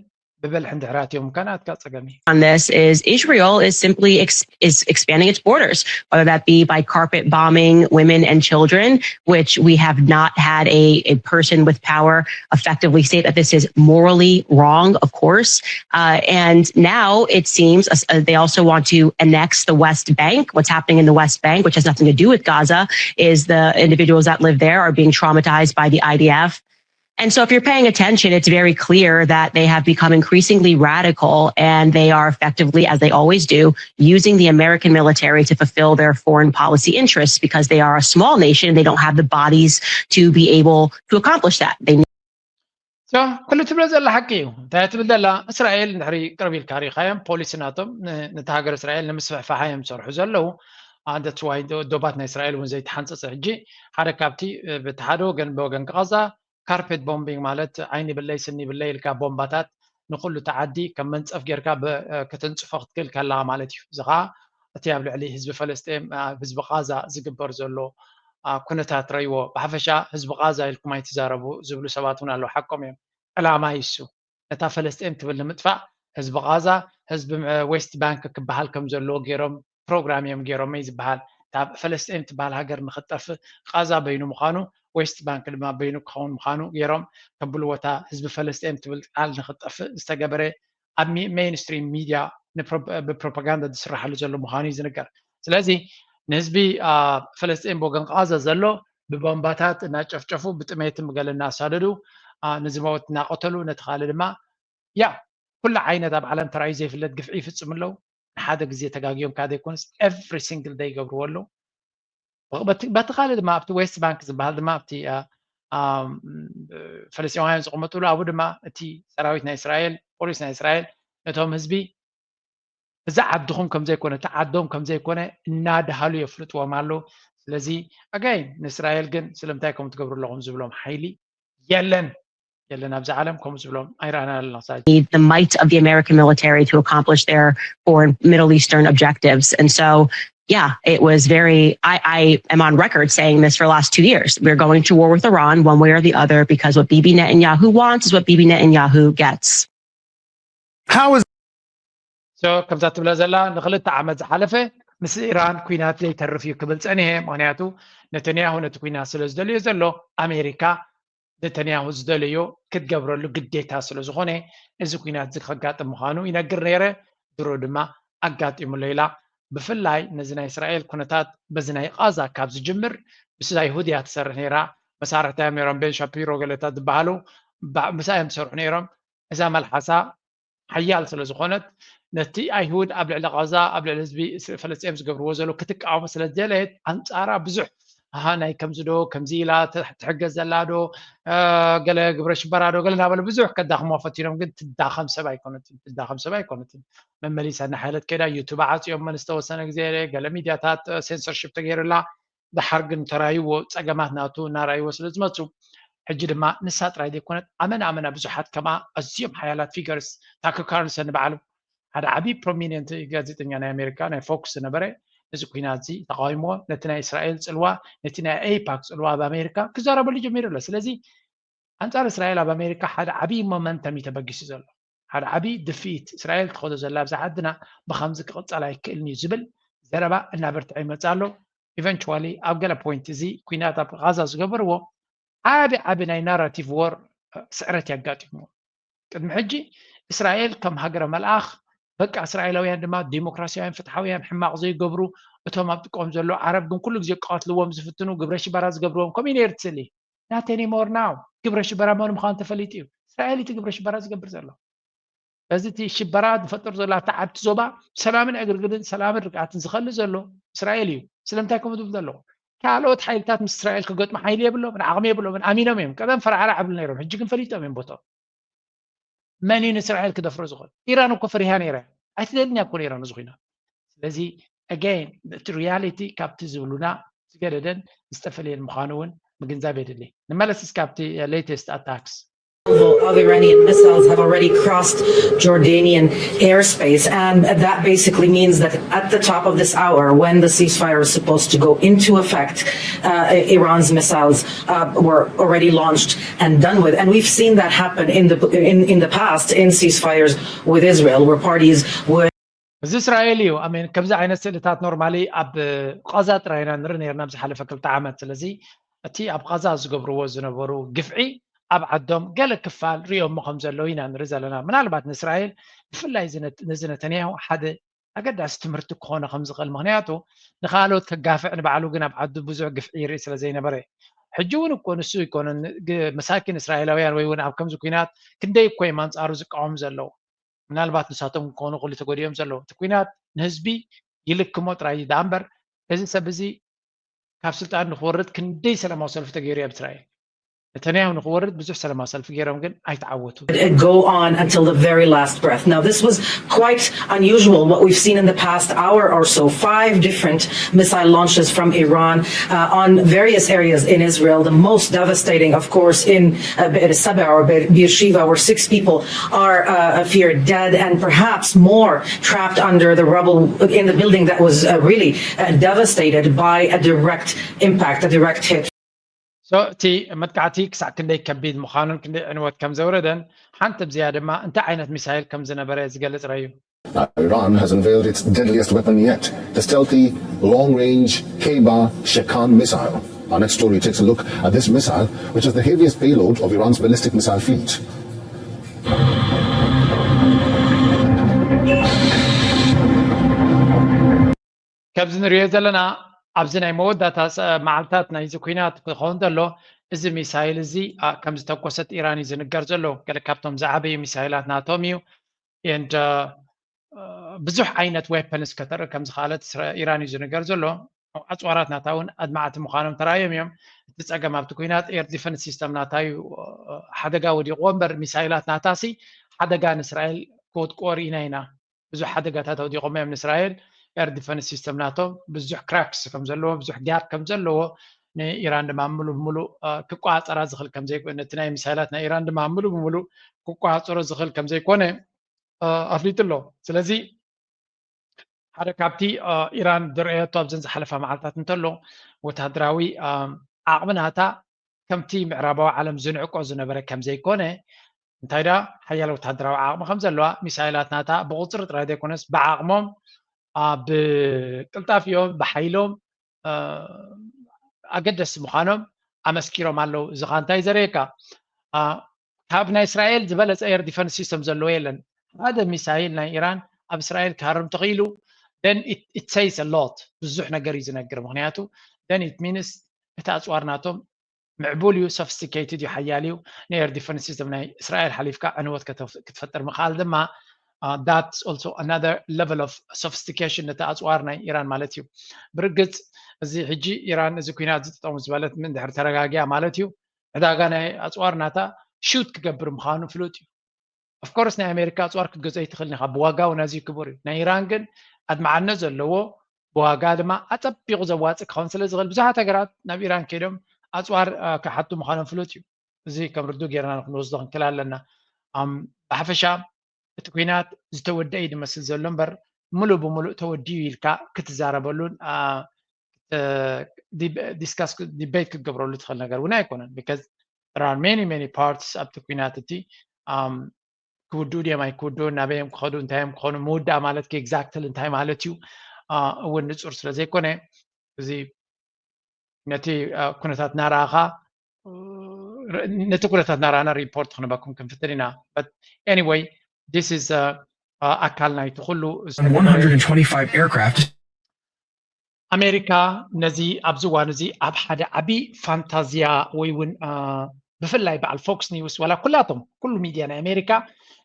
ብበልሒ እንድሕር ኣትዮም ከ ናትካ ጸገም እዩ። on this is Israel is simply ex- is expanding its borders, whether that be by carpet bombing women and children, which we have not had a, a person with power effectively state that this is morally wrong, of course. Uh, and now it seems uh, they also want to annex the West Bank. What's happening in the West Bank, which has nothing to do with Gaza, is the individuals that live there are being traumatized by the I D F. And so, if you're paying attention, it's very clear that they have become increasingly radical, and they are effectively, as they always do, using the American military to fulfill their foreign policy interests because they are a small nation and they don't have the bodies to be able to accomplish that. They ኩሉ ትብሎ ዘላ ሓቂ እዩ። እንታይ ትብል ዘላ? እስራኤል እንድሕሪ ቅርብ ኢልካ ሪኢኻዮም፣ ፖሊሲ ናቶም ነቲ ሃገር እስራኤል ንምስፍሕፋሓ እዮም ዝሰርሑ ዘለዉ። ኣንደትዋይ ዶባት ናይ እስራኤል እውን ዘይተሓንፀፀ ሕጂ ሓደ ካብቲ በቲ ሓደ ወገን ብወገን ቃዛ ካርፔት ቦምቢንግ ማለት ዓይኒ ብለይ ስኒ ብለይ ኢልካ ቦምባታት ንኩሉ ተዓዲ ከም መንፀፍ ጌርካ ከተንፅፎ ክትክእል ከለካ ማለት እዩ። እዚ ከዓ እቲ ኣብ ልዕሊ ህዝቢ ፈለስጤም ኣብ ህዝቢ ቃዛ ዝግበር ዘሎ ኩነታት ረይዎ። ብሓፈሻ ህዝቢ ቃዛ ኢልኩም ኣይትዛረቡ ዝብሉ ሰባት እውን ኣለዉ። ሓቆም እዮም። ዕላማ ይሱ ነታ ፈለስጤም ትብል ንምጥፋእ ህዝቢ ቃዛ ህዝቢ ዌስት ባንክ ክበሃል ከም ዘለዎ ገይሮም ፕሮግራም እዮም ገይሮም እዩ ዝበሃል። ካብ ፈለስጤም ትበሃል ሃገር ንክትጠፍእ ቃዛ በይኑ ምዃኑ ዌስት ባንክ ድማ በይኑ ክኸውን ምዃኑ ገይሮም ከብልዎ እታ ህዝቢ ፈለስጤም ትብል ቃል ንክትጠፍእ ዝተገበረ ኣብ ሜይንስትሪም ሚድያ ብፕሮፓጋንዳ ዝስራሓሉ ዘሎ ምዃኑ እዩ ዝንገር። ስለዚ ንህዝቢ ፈለስጤም ብወገን ቃዛ ዘሎ ብቦምባታት እናጨፍጨፉ ብጥሜትን ብገለ እናሳደዱ ንዝመወት እናቀተሉ ነቲ ካልእ ድማ ያ ኩሉ ዓይነት ኣብ ዓለም ተራዩ ዘይፍለጥ ግፍዒ ይፍፅሙ ኣለዉ። ንሓደ ግዜ ተጋግዮም ካ ዘይኮነስ every single day ይገብርዎ ኣለዉ። በቲ ካልእ ድማ ኣብቲ ዌስት ባንክ ዝበሃል ድማ ኣብቲ ፈለስጢማውያን ዝቕመጥሉ ኣብኡ ድማ እቲ ሰራዊት ናይ እስራኤል ፖሊስ ናይ እስራኤል ነቶም ህዝቢ እዚ ዓድኹም ከምዘይኮነ እቲ ዓዶም ከምዘይኮነ እናድሃሉ የፍልጥዎም ኣለዉ። ስለዚ ኣጋይን ንእስራኤል ግን ስለምንታይ ከምኡ ትገብሩ ኣለኹም ዝብሎም ሓይሊ የለን የለን ኣብዚ ዓለም ከምኡ ዝብሎም ኣይረኣናን ኣለና። The might of the American military to accomplish their foreign Middle Eastern objectives. And so, yeah, it was very, I, I am on record saying this for the last two years. We're going to war with Iran one way or the other because what Bibi Netanyahu wants is what Bibi Netanyahu gets. How is ከምዛ ትብላ ዘላ ንክልተ ዓመት ዝሓለፈ ምስ ኢራን ኩናት ዘይተርፍ እዩ ክብል ፀኒሐ። ምክንያቱ ነተንያሁ ነቲ ኩናት ስለ ዝደልዮ ዘሎ ኣሜሪካ ነተንያሁ ዝደለዮ ክትገብረሉ ግዴታ ስለ ዝኾነ እዚ ኩናት እዚ ከጋጥም ምዃኑ ይነግር ነይረ። ድሮ ድማ ኣጋጢሙ ኣሎ ኢላ። ብፍላይ ነዚ ናይ እስራኤል ኩነታት በዚ ናይ ቃዛ ካብ ዝጅምር ምስ ኣይሁድ እያ ትሰርሕ ነይራ። መሳርሕታ እዮም ነይሮም ቤን ሻፒሮ ገለታት ዝበሃሉ ምስኣ እዮም ዝሰርሑ ነይሮም። እዛ መልሓሳ ሓያል ስለ ዝኾነት ነቲ ኣይሁድ ኣብ ልዕሊ ቃዛ ኣብ ልዕሊ ህዝቢ ፈለስጤም ዝገብርዎ ዘሎ ክትቃወሞ ስለ ዝደለየት ኣንፃራ ብዙሕ ኣሃ ናይ ከምዚ ዶ ከምዚ ኢላ ትሕገዝ ዘላ ዶ ገለ ግብረ ሽበራ ዶ ገለ እናበለ ብዙሕ ከዳኽሞ ፈቲኖም ግን ትዳኸም ሰብ ኣይኮነትን ትዳኸም ሰብ ኣይኮነትን መመሊሳ እናሓለት ከይዳ ዩቱብ ዓፅዮም መን ዝተወሰነ ግዜ ገለ ሚድያታት ሴንሰርሽፕ ተገይርላ ደሓር ግን ተራይዎ ፀገማት ናቱ እናራይዎ ስለ ዝመፁ ሕጂ ድማ ንሳ ጥራይ ዘይኮነት ኣመና ኣመና ብዙሓት ከምኣ ኣዝዮም ሓያላት ፊገርስ ታከር ካርልሰን ንባዕሉ ሓደ ዓብዪ ፕሮሚኒንት ጋዜጠኛ ናይ ኣሜሪካ ናይ ፎክስ ዝነበረ እዚ ኩናት እዚ ተቃዊምዎ ነቲ ናይ እስራኤል ፅልዋ ነቲ ናይ ኤፓክ ፅልዋ ኣብ ኣሜሪካ ክዛረበሉ ጀሚሩ ኣሎ። ስለዚ ኣንፃር እስራኤል ኣብ ኣሜሪካ ሓደ ዓብዪ ሞመንተም እዩ ተበጊሱ ዘሎ። ሓደ ዓብዪ ድፍኢት እስራኤል ትኸዶ ዘላ ኣብዛ ዓድና ብከምዚ ክቕፀል ኣይክእልን እዩ ዝብል ዘረባ እናበርትዐ ይመፅእ ኣሎ። ኢቨንቹዋሊ ኣብ ገለ ፖይንት እዚ ኩናት ኣብ ቃዛ ዝገበርዎ ዓቢ ዓቢ ናይ ናራቲቭ ወር ስዕረት የጋጢምዎ። ቅድሚ ሕጂ እስራኤል ከም ሃገረ መልኣኽ በቃ እስራኤላውያን ድማ ዲሞክራሲያውያን ፍትሓውያን ሕማቕ ዘይገብሩ እቶም ኣብ ጥቆም ዘሎ ዓረብ ግን ኩሉ ግዜ ክቐትልዎም ዝፍትኑ ግብረ ሽበራ ዝገብርዎም ከምኡ ነይሩ ትስሊ ናት ኒሞር ናው ግብረ ሽበራ መን ምዃኑ ተፈሊጡ እዩ። እስራኤል እቲ ግብረ ሽበራ ዝገብር ዘሎ በዚ እቲ ሽበራ ዝፈጥር ዘሎ ኣብቲ ዓድቲ ዞባ ሰላምን ዕግርግርን ሰላምን ርግኣትን ዝኸሊ ዘሎ እስራኤል እዩ። ስለምንታይ ከምኡ ዝብል ዘለኹ ካልኦት ሓይልታት ምስ እስራኤል ክገጥሙ ሓይሊ የብሎምን ዓቕሚ የብሎምን ኣሚኖም እዮም ቀደም ፈራዕራዕ ኣብሉ ነይሮም ሕጂ ግን ፈሊጦም እዮም ቦቶም መን እዩ ንእስራኤል ክደፍሮ ዝኽእል ኢራን እኮ ፈሪሃ ነይራ ኣይትደልን እያ እኮ ነይራ ነዚ ኩናት ስለዚ ኣገይን እቲ ሪያሊቲ ካብቲ ዝብሉና ዝገደደን ዝተፈለየን ምዃኑ እውን ምግንዛብ የድሊ ንመለስ እስካብቲ ሌተስት ኣታክስ of Iranian missiles have already crossed Jordanian airspace. And that basically means that at the top of this hour, when the ceasefire is supposed to go into effect, uh, Iran's missiles uh, were already launched and done with. And we've seen that happen in the, in, in the past in ceasefires with Israel, where parties would እዚ እስራኤል እዩ ኣሜን ከምዚ ዓይነት ስእልታት ኖርማሊ ኣብ ቃዛ ጥራይ ኢና ንርኢ ነርና ኣብ ዝሓለፈ ክልተ ዓመት ስለዚ እቲ ኣብ ቃዛ ዝገብርዎ ዝነበሩ ግፍዒ ኣብ ዓዶም ገለ ክፋል ሪኦሞ ከም ዘለዉ ኢና ንርኢ ዘለና ምናልባት ንእስራኤል ብፍላይ ነዚ ነተንያሁ ሓደ ኣገዳሲ ትምህርቲ ክኾነ ከም ዝኽእል ምክንያቱ ንካልኦት ከጋፍዕ ንባዕሉ ግን ኣብ ዓዱ ብዙሕ ግፍዒ ይርኢ ስለ ዘይነበረ ሕጂ እውን እኮ ንሱ ኣይኮነን፣ ግ- መሳኪን እስራኤላውያን ወይ እውን ኣብ ከምዚ ኩናት ክንደይ እኮ እዮም ኣንጻሩ ዝቃወሙ ዘለዉ። ምናልባት ንሳቶም ክኾኑ ክእሉ ተጎዲኦም ዘለዉ። እቲ ኩናት ንህዝቢ ይልክሞ ጥራይ እዩ። ደኣ እምበር እዚ ሰብ እዚ ካብ ስልጣን ንክወርድ ክንደይ ሰላማዊ ሰልፊ ተገይሩ እዩ ኣብ እስራኤል። ነተንያሁ ንክወርድ ብዙሕ ሰላማዊ ሰልፊ ገይሮም፣ ግን ኣይተዓወቱን። Go on until the very last breath. Now, this was quite unusual, what we've seen in the past hour or so. Five different missile launches from Iran uh, on various areas in Israel. The most devastating, of course, in uh, Be'er Saba or Be'er Shiva, where six people are uh, feared dead and perhaps more trapped under the rubble in the building that was uh, really uh, devastated by a direct impact, a direct hit. So እቲ መጥቃዕቲ ክሳዕ ክንደይ ከቢድ ምዃኑን ክንደይ ዕንወት ከም ዘውረደን ሓንቲ ብዝያ ድማ እንታይ ዓይነት ሚሳይል ከም ዝነበረ ዝገልጽ ረዩ። Now, Iran has unveiled its deadliest weapon yet, the stealthy, long-range Khaybar Shekan missile. Our next story takes a look at this missile, which is the heaviest payload of Iran's ballistic missile fleet. ካብዚ ንሪኦ ዘለና ኣብዚ ናይ መወዳእታ መዓልታት ናይዚ ኩናት ክኸውን ዘሎ እዚ ሚሳይል እዚ ከም ዝተኮሰት ኢራን እዩ ዝንገር ዘሎ። ገለ ካብቶም ዝዓበዩ ሚሳይላት ናቶም እዩ። And ብዙሕ ዓይነት ዌፐንስ ከተርኢ ከም ዝኽኣለት ኢራን እዩ ዝንገር ዘሎ። ኣፅዋራት ናታ እውን ኣድማዕቲ ምዃኖም ተራእዮም እዮም። እቲ ፀገም ኣብቲ ኩናት ኤር ዲፈንስ ሲስተም ናታ እዩ ሓደጋ ወዲቕዎ እምበር ሚሳይላት ናታሲ ሓደጋ ንእስራኤል ክወድቅዎ ርኢና ኢና። ብዙሕ ሓደጋታት ኣውዲቖም እዮም ንእስራኤል። ኤር ዲፈንስ ሲስተም ናቶም ብዙሕ ክራክስ ከም ዘለዎ ብዙሕ ጋፕ ከም ዘለዎ ንኢራን ድማ ምሉ ብምሉ ክቆፃፀራ ዝኽእል ከም ዘይኮነ እቲ ናይ ሚሳይላት ናይ ኢራን ድማ ምሉ ብምሉ ክቆፃፀሮ ዝኽእል ከም ዘይኮነ ኣፍሊጡ ኣሎ። ስለዚ ሓደ ካብቲ ኢራን ዝረኣየቶ ኣብዘን ዝሓለፋ መዓልታት እንተሎ ወታደራዊ ዓቕሚ ናታ ከምቲ ምዕራባዊ ዓለም ዝንዕቆ ዝነበረ ከም ዘይኮነ እንታይ ደኣ ሓያል ወታደራዊ ዓቕሚ ከም ዘለዋ ሚሳይላት ናታ ብቁፅሪ ጥራይ ዘይኮነስ ብዓቕሞም ብቅልጣፊኦም ብሓይሎም ኣገደስቲ ምዃኖም ኣመስኪሮም ኣለዉ። እዚ ኸዓ እንታይ ዘርእየካ ካብ ናይ እስራኤል ዝበለፀ ኤር ዲፈንስ ሲስተም ዘለዎ የለን። ሓደ ሚሳይል ናይ ኢራን ኣብ እስራኤል ክሃርም ተኽኢሉ then it says a lot ብዙሕ ነገር እዩ ዝነግር። ምክንያቱ then it means እቲ ኣፅዋር ናቶም ምዕቡል እዩ፣ sophisticated እዩ፣ ሓያል እዩ። ናይ ኤር ዲፈንስ ሲስተም ናይ እስራኤል ሓሊፍካ ዕንወት ክትፈጥር ምኽኣል ድማ that's also another level of sophistication ነቲ ኣፅዋር ናይ ኢራን ማለት እዩ። ብርግፅ እዚ ሕጂ ኢራን እዚ ኩናት ዝጥጠሙ ዝበለት እንድሕር ተረጋጊያ ማለት እዩ ዕዳጋ ናይ ኣፅዋር ናታ ሹት ክገብር ምዃኑ ፍሉጥ እዩ። Of course ናይ ኣሜሪካ ኣፅዋር ክትገዝኦ ይትኽእል ኢኻ፣ ብዋጋ እውን ኣዝዩ ክቡር እዩ። ናይ ኢራን ግን ኣድማዕነት ዘለዎ ብዋጋ ድማ ኣፀቢቑ ዘዋፅእ ክኸውን ስለ ዝኽእል ብዙሓት ሃገራት ናብ ኢራን ከይዶም ኣፅዋር ክሓቱ ምዃኖም ፍሉጥ እዩ። እዚ ከም ርዱእ ጌርና ክንወስዶ ክንክእል ኣለና። ብሓፈሻ እቲ ኩናት ዝተወደአ እዩ ዝመስል ዘሎ እምበር ምሉእ ብምሉእ ተወዲኡ ኢልካ ክትዛረበሉን discuss debate ክትገብረሉ ትኽእል ነገር እውን ኣይኮነን። Because there are many many parts ኣብቲ ኩናት እቲ ክውድኡ ድዮም ኣይክውድኡን ናበይ እዮም ክኸዱ እንታይ እዮም ክኾኑ ምውዳእ ማለት exactly እንታይ ማለት እዩ እውን ንፁር ስለ ዘይኮነ እዚ ነቲ ኩነታት እናረኣኻ ነቲ ኩነታት እናረኣና ሪፖርት ክንበኩም ክንፍትን ኢና። But anyway this is ኣካል ናይቲ ኩሉ one hundred twenty-five aircraft ኣሜሪካ ነዚ ኣብዚ እዋን እዚ ኣብ ሓደ ዓብዪ ፋንታዝያ ወይ እውን ብፍላይ በዓል ፎክስ ኒውስ ዋላ ኩላቶም ኩሉ ሚድያ ናይ ኣሜሪካ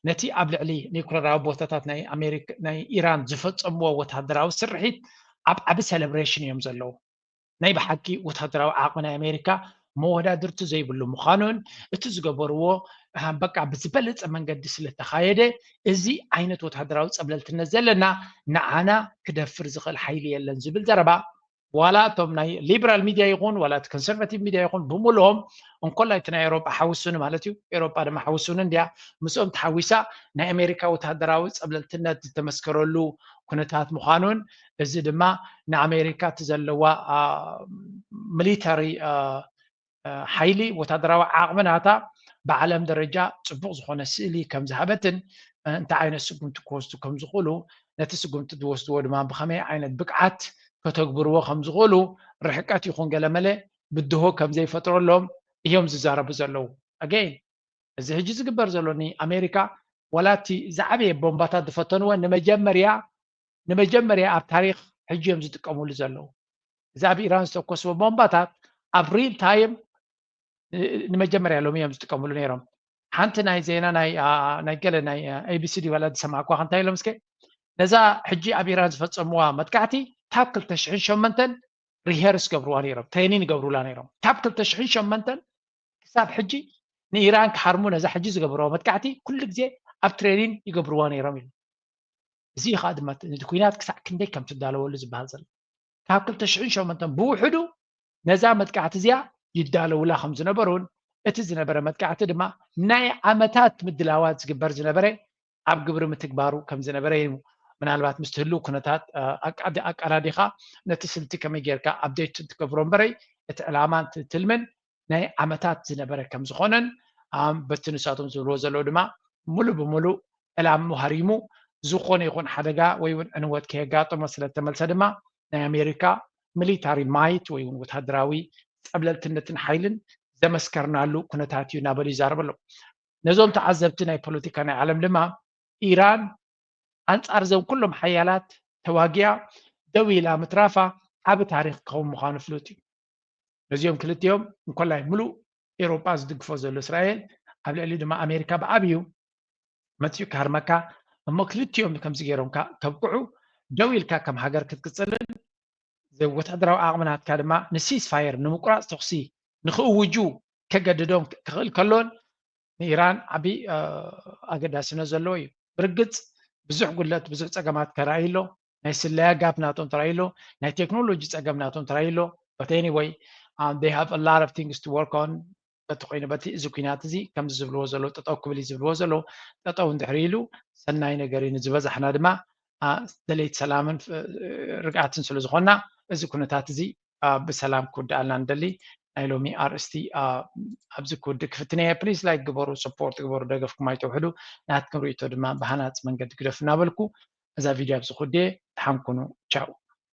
ነቲ ኣብ ልዕሊ ኒውክለራዊ ቦታታት ናይ ኣሜሪካ ናይ ኢራን ዝፈፀምዎ ወታደራዊ ስርሒት ኣብ ዓቢ ሴሌብሬሽን እዮም ዘለዉ። ናይ ብሓቂ ወታደራዊ ዓቕሚ ናይ ኣሜሪካ መወዳድርቲ ዘይብሉ ምዃኑን እቲ ዝገበርዎ በቃ ብዝበለፀ መንገዲ ስለተኻየደ እዚ ዓይነት ወታደራዊ ፀብለልትነት ዘለና ንዓና ክደፍር ዝኽእል ሓይሊ የለን ዝብል ዘረባ ዋላ እቶም ናይ ሊበራል ሚድያ ይኹን ዋላ እቲ ኮንሰርቫቲቭ ሚድያ ይኹን ብምልኦም እንኮላይ እቲ ናይ ኤሮጳ ሓውሱኒ ማለት እዩ። ኤሮጳ ድማ ሓውሱኒ እንድያ ምስኦም ተሓዊሳ ናይ ኣሜሪካ ወታደራዊ ፀብለልትነት ዝተመስከረሉ ኩነታት ምዃኑን እዚ ድማ ንኣሜሪካ እቲ ዘለዋ ሚሊተሪ ሓይሊ ወታደራዊ ዓቕሚ ናታ ብዓለም ደረጃ ፅቡቕ ዝኾነ ስእሊ ከም ዝሃበትን እንታይ ዓይነት ስጉምቲ ክወስዱ ከም ዝኽእሉ ነቲ ስጉምቲ ዝወስድዎ ድማ ብኸመይ ዓይነት ብቅዓት ከተግብርዎ ከም ዝኽእሉ ርሕቀት ይኹን ገለመለ ብድሆ ከም ዘይፈጥረሎም እዮም ዝዛረቡ ዘለዉ። Again እዚ ሕጂ ዝግበር ዘሎ ንኣሜሪካ ዋላ እቲ ዝዓበየ ቦምባታት ዝፈተንዎ ንመጀመርያ ንመጀመርያ ኣብ ታሪክ ሕጂ እዮም ዝጥቀምሉ ዘለዉ። እዚ ኣብ ኢራን ዝተኮስዎ ቦምባታት ኣብ real time ንመጀመርያ ሎሚ እዮም ዝጥቀምሉ ነይሮም። ሓንቲ ናይ ዜና ናይ ገለ ናይ ኤቢሲ ድዩ ዋላ ዝሰማዕኳ እንታይ ኢሎም እስከ፣ ነዛ ሕጂ ኣብ ኢራን ዝፈጸምዋ መጥቃዕቲ ታብ ክልተ ሽሕን ሸመንተን ሪሄርስ ገብርዋ ነይሮም፣ ትሬኒን ይገብሩላ ነይሮም። ታብ ክልተ ሽሕን ሸመንተን ክሳብ ሕጂ ንኢራን ክሓርሙ ነዛ ሕጂ ዝገብርዋ መጥቃዕቲ ኩሉ ግዜ ኣብ ትሬኒን ይገብርዋ ነይሮም ኢሉ። እዚ ከዓ ድማ ነቲ ኩናት ክሳዕ ክንደይ ከም ትዳለወሉ ዝበሃል ዘሎ ካብ ክልተ ሽሕን ሸሞንተን ብውሕዱ ነዛ መጥቃዕቲ እዚኣ ይዳለውላ ከም ዝነበሩን እቲ ዝነበረ መጥቃዕቲ ድማ ናይ ዓመታት ምድላዋት ዝግበር ዝነበረ ኣብ ግብሪ ምትግባሩ ከም ዝነበረ እዩ። ምናልባት ምስ ትህልው ኩነታት ኣቃራዲኻ ነቲ ስልቲ ከመይ ጌርካ ኣፕዴት ትገብሮ እምበረይ እቲ ዕላማ ትልምን ናይ ዓመታት ዝነበረ ከም ዝኾነን በቲ ንሳቶም ዝብልዎ ዘለዉ ድማ ሙሉ ብሙሉ ዕላምኡ ሃሪሙ ዝኾነ ይኹን ሓደጋ ወይ እውን ዕንወት ከየጋጠሞ ስለተመልሰ ድማ ናይ ኣሜሪካ ሚሊታሪ ማይት ወይ እውን ወታደራዊ ፀብለልትነትን ሓይልን ዘመስከርናሉ ኩነታት እዩ እናበሉ ይዛረቡ ኣለዉ። ነዞም ተዓዘብቲ ናይ ፖለቲካ ናይ ዓለም ድማ ኢራን ኣንፃር እዞም ኩሎም ሓያላት ተዋጊኣ ደው ኢላ ምትራፋ ዓቢ ታሪክ ክኸውን ምዃኑ ፍሉጥ እዩ። ነዚኦም ክልቲኦም እንኮላይ ሙሉእ ኤውሮጳ ዝድግፎ ዘሎ እስራኤል ኣብ ልዕሊ ድማ ኣሜሪካ ብዓብዩ መፅኡ ክሃርመካ እሞ ክልቲኦም ከምዚ ገይሮምካ ከብቅዑ ደው ኢልካ ከም ሃገር ክትቅፅልን ወታደራዊ ዓቕሚ ናትካ ድማ ንሲስፋየር ንምቁራፅ ተኩሲ ንክእውጁ ከገድዶም ክኽእል ከሎን ንኢራን ዓቢ ኣገዳስነት ዘለዎ እዩ። ብርግጽ ብዙሕ ጉድለት ብዙሕ ጸገማት ተራእዩ ኣሎ። ናይ ስለያ ጋፕ ናቶም ተራእዩ ኣሎ። ናይ ቴክኖሎጂ ጸገም ናቶም ተራእዩ ኣሎ። But anyway, um, they have a lot of things to work on። በቲ ኮይኑ በቲ እዚ ኩናት እዚ ከምዚ ዝብልዎ ዘሎ ጠጠው ክብል እዩ ዝብልዎ ዘሎ ጠጠው እንድሕር ኢሉ ሰናይ ነገር እዩ። ንዝበዛሕና ድማ ደለይቲ ሰላምን ርግኣትን ስለ ዝኾንና እዚ ኩነታት እዚ ብሰላም ክውድኣልና ንደሊ። ናይ ሎሚ ኣርእስቲ ኣብዚ ክውድእ ክፍትን እየ። ፕሊስ ላይክ ግበሩ፣ ሰፖርት ግበሩ፣ ደገፍኩም ኣይተውሕዱ። ናትኩም ርእይቶ ድማ ብሃናፂ መንገዲ ግደፉ እናበልኩ እዛ ቪድዮ ኣብዚ ክውድእ እየ። ደሓን ኩኑ። ቻው።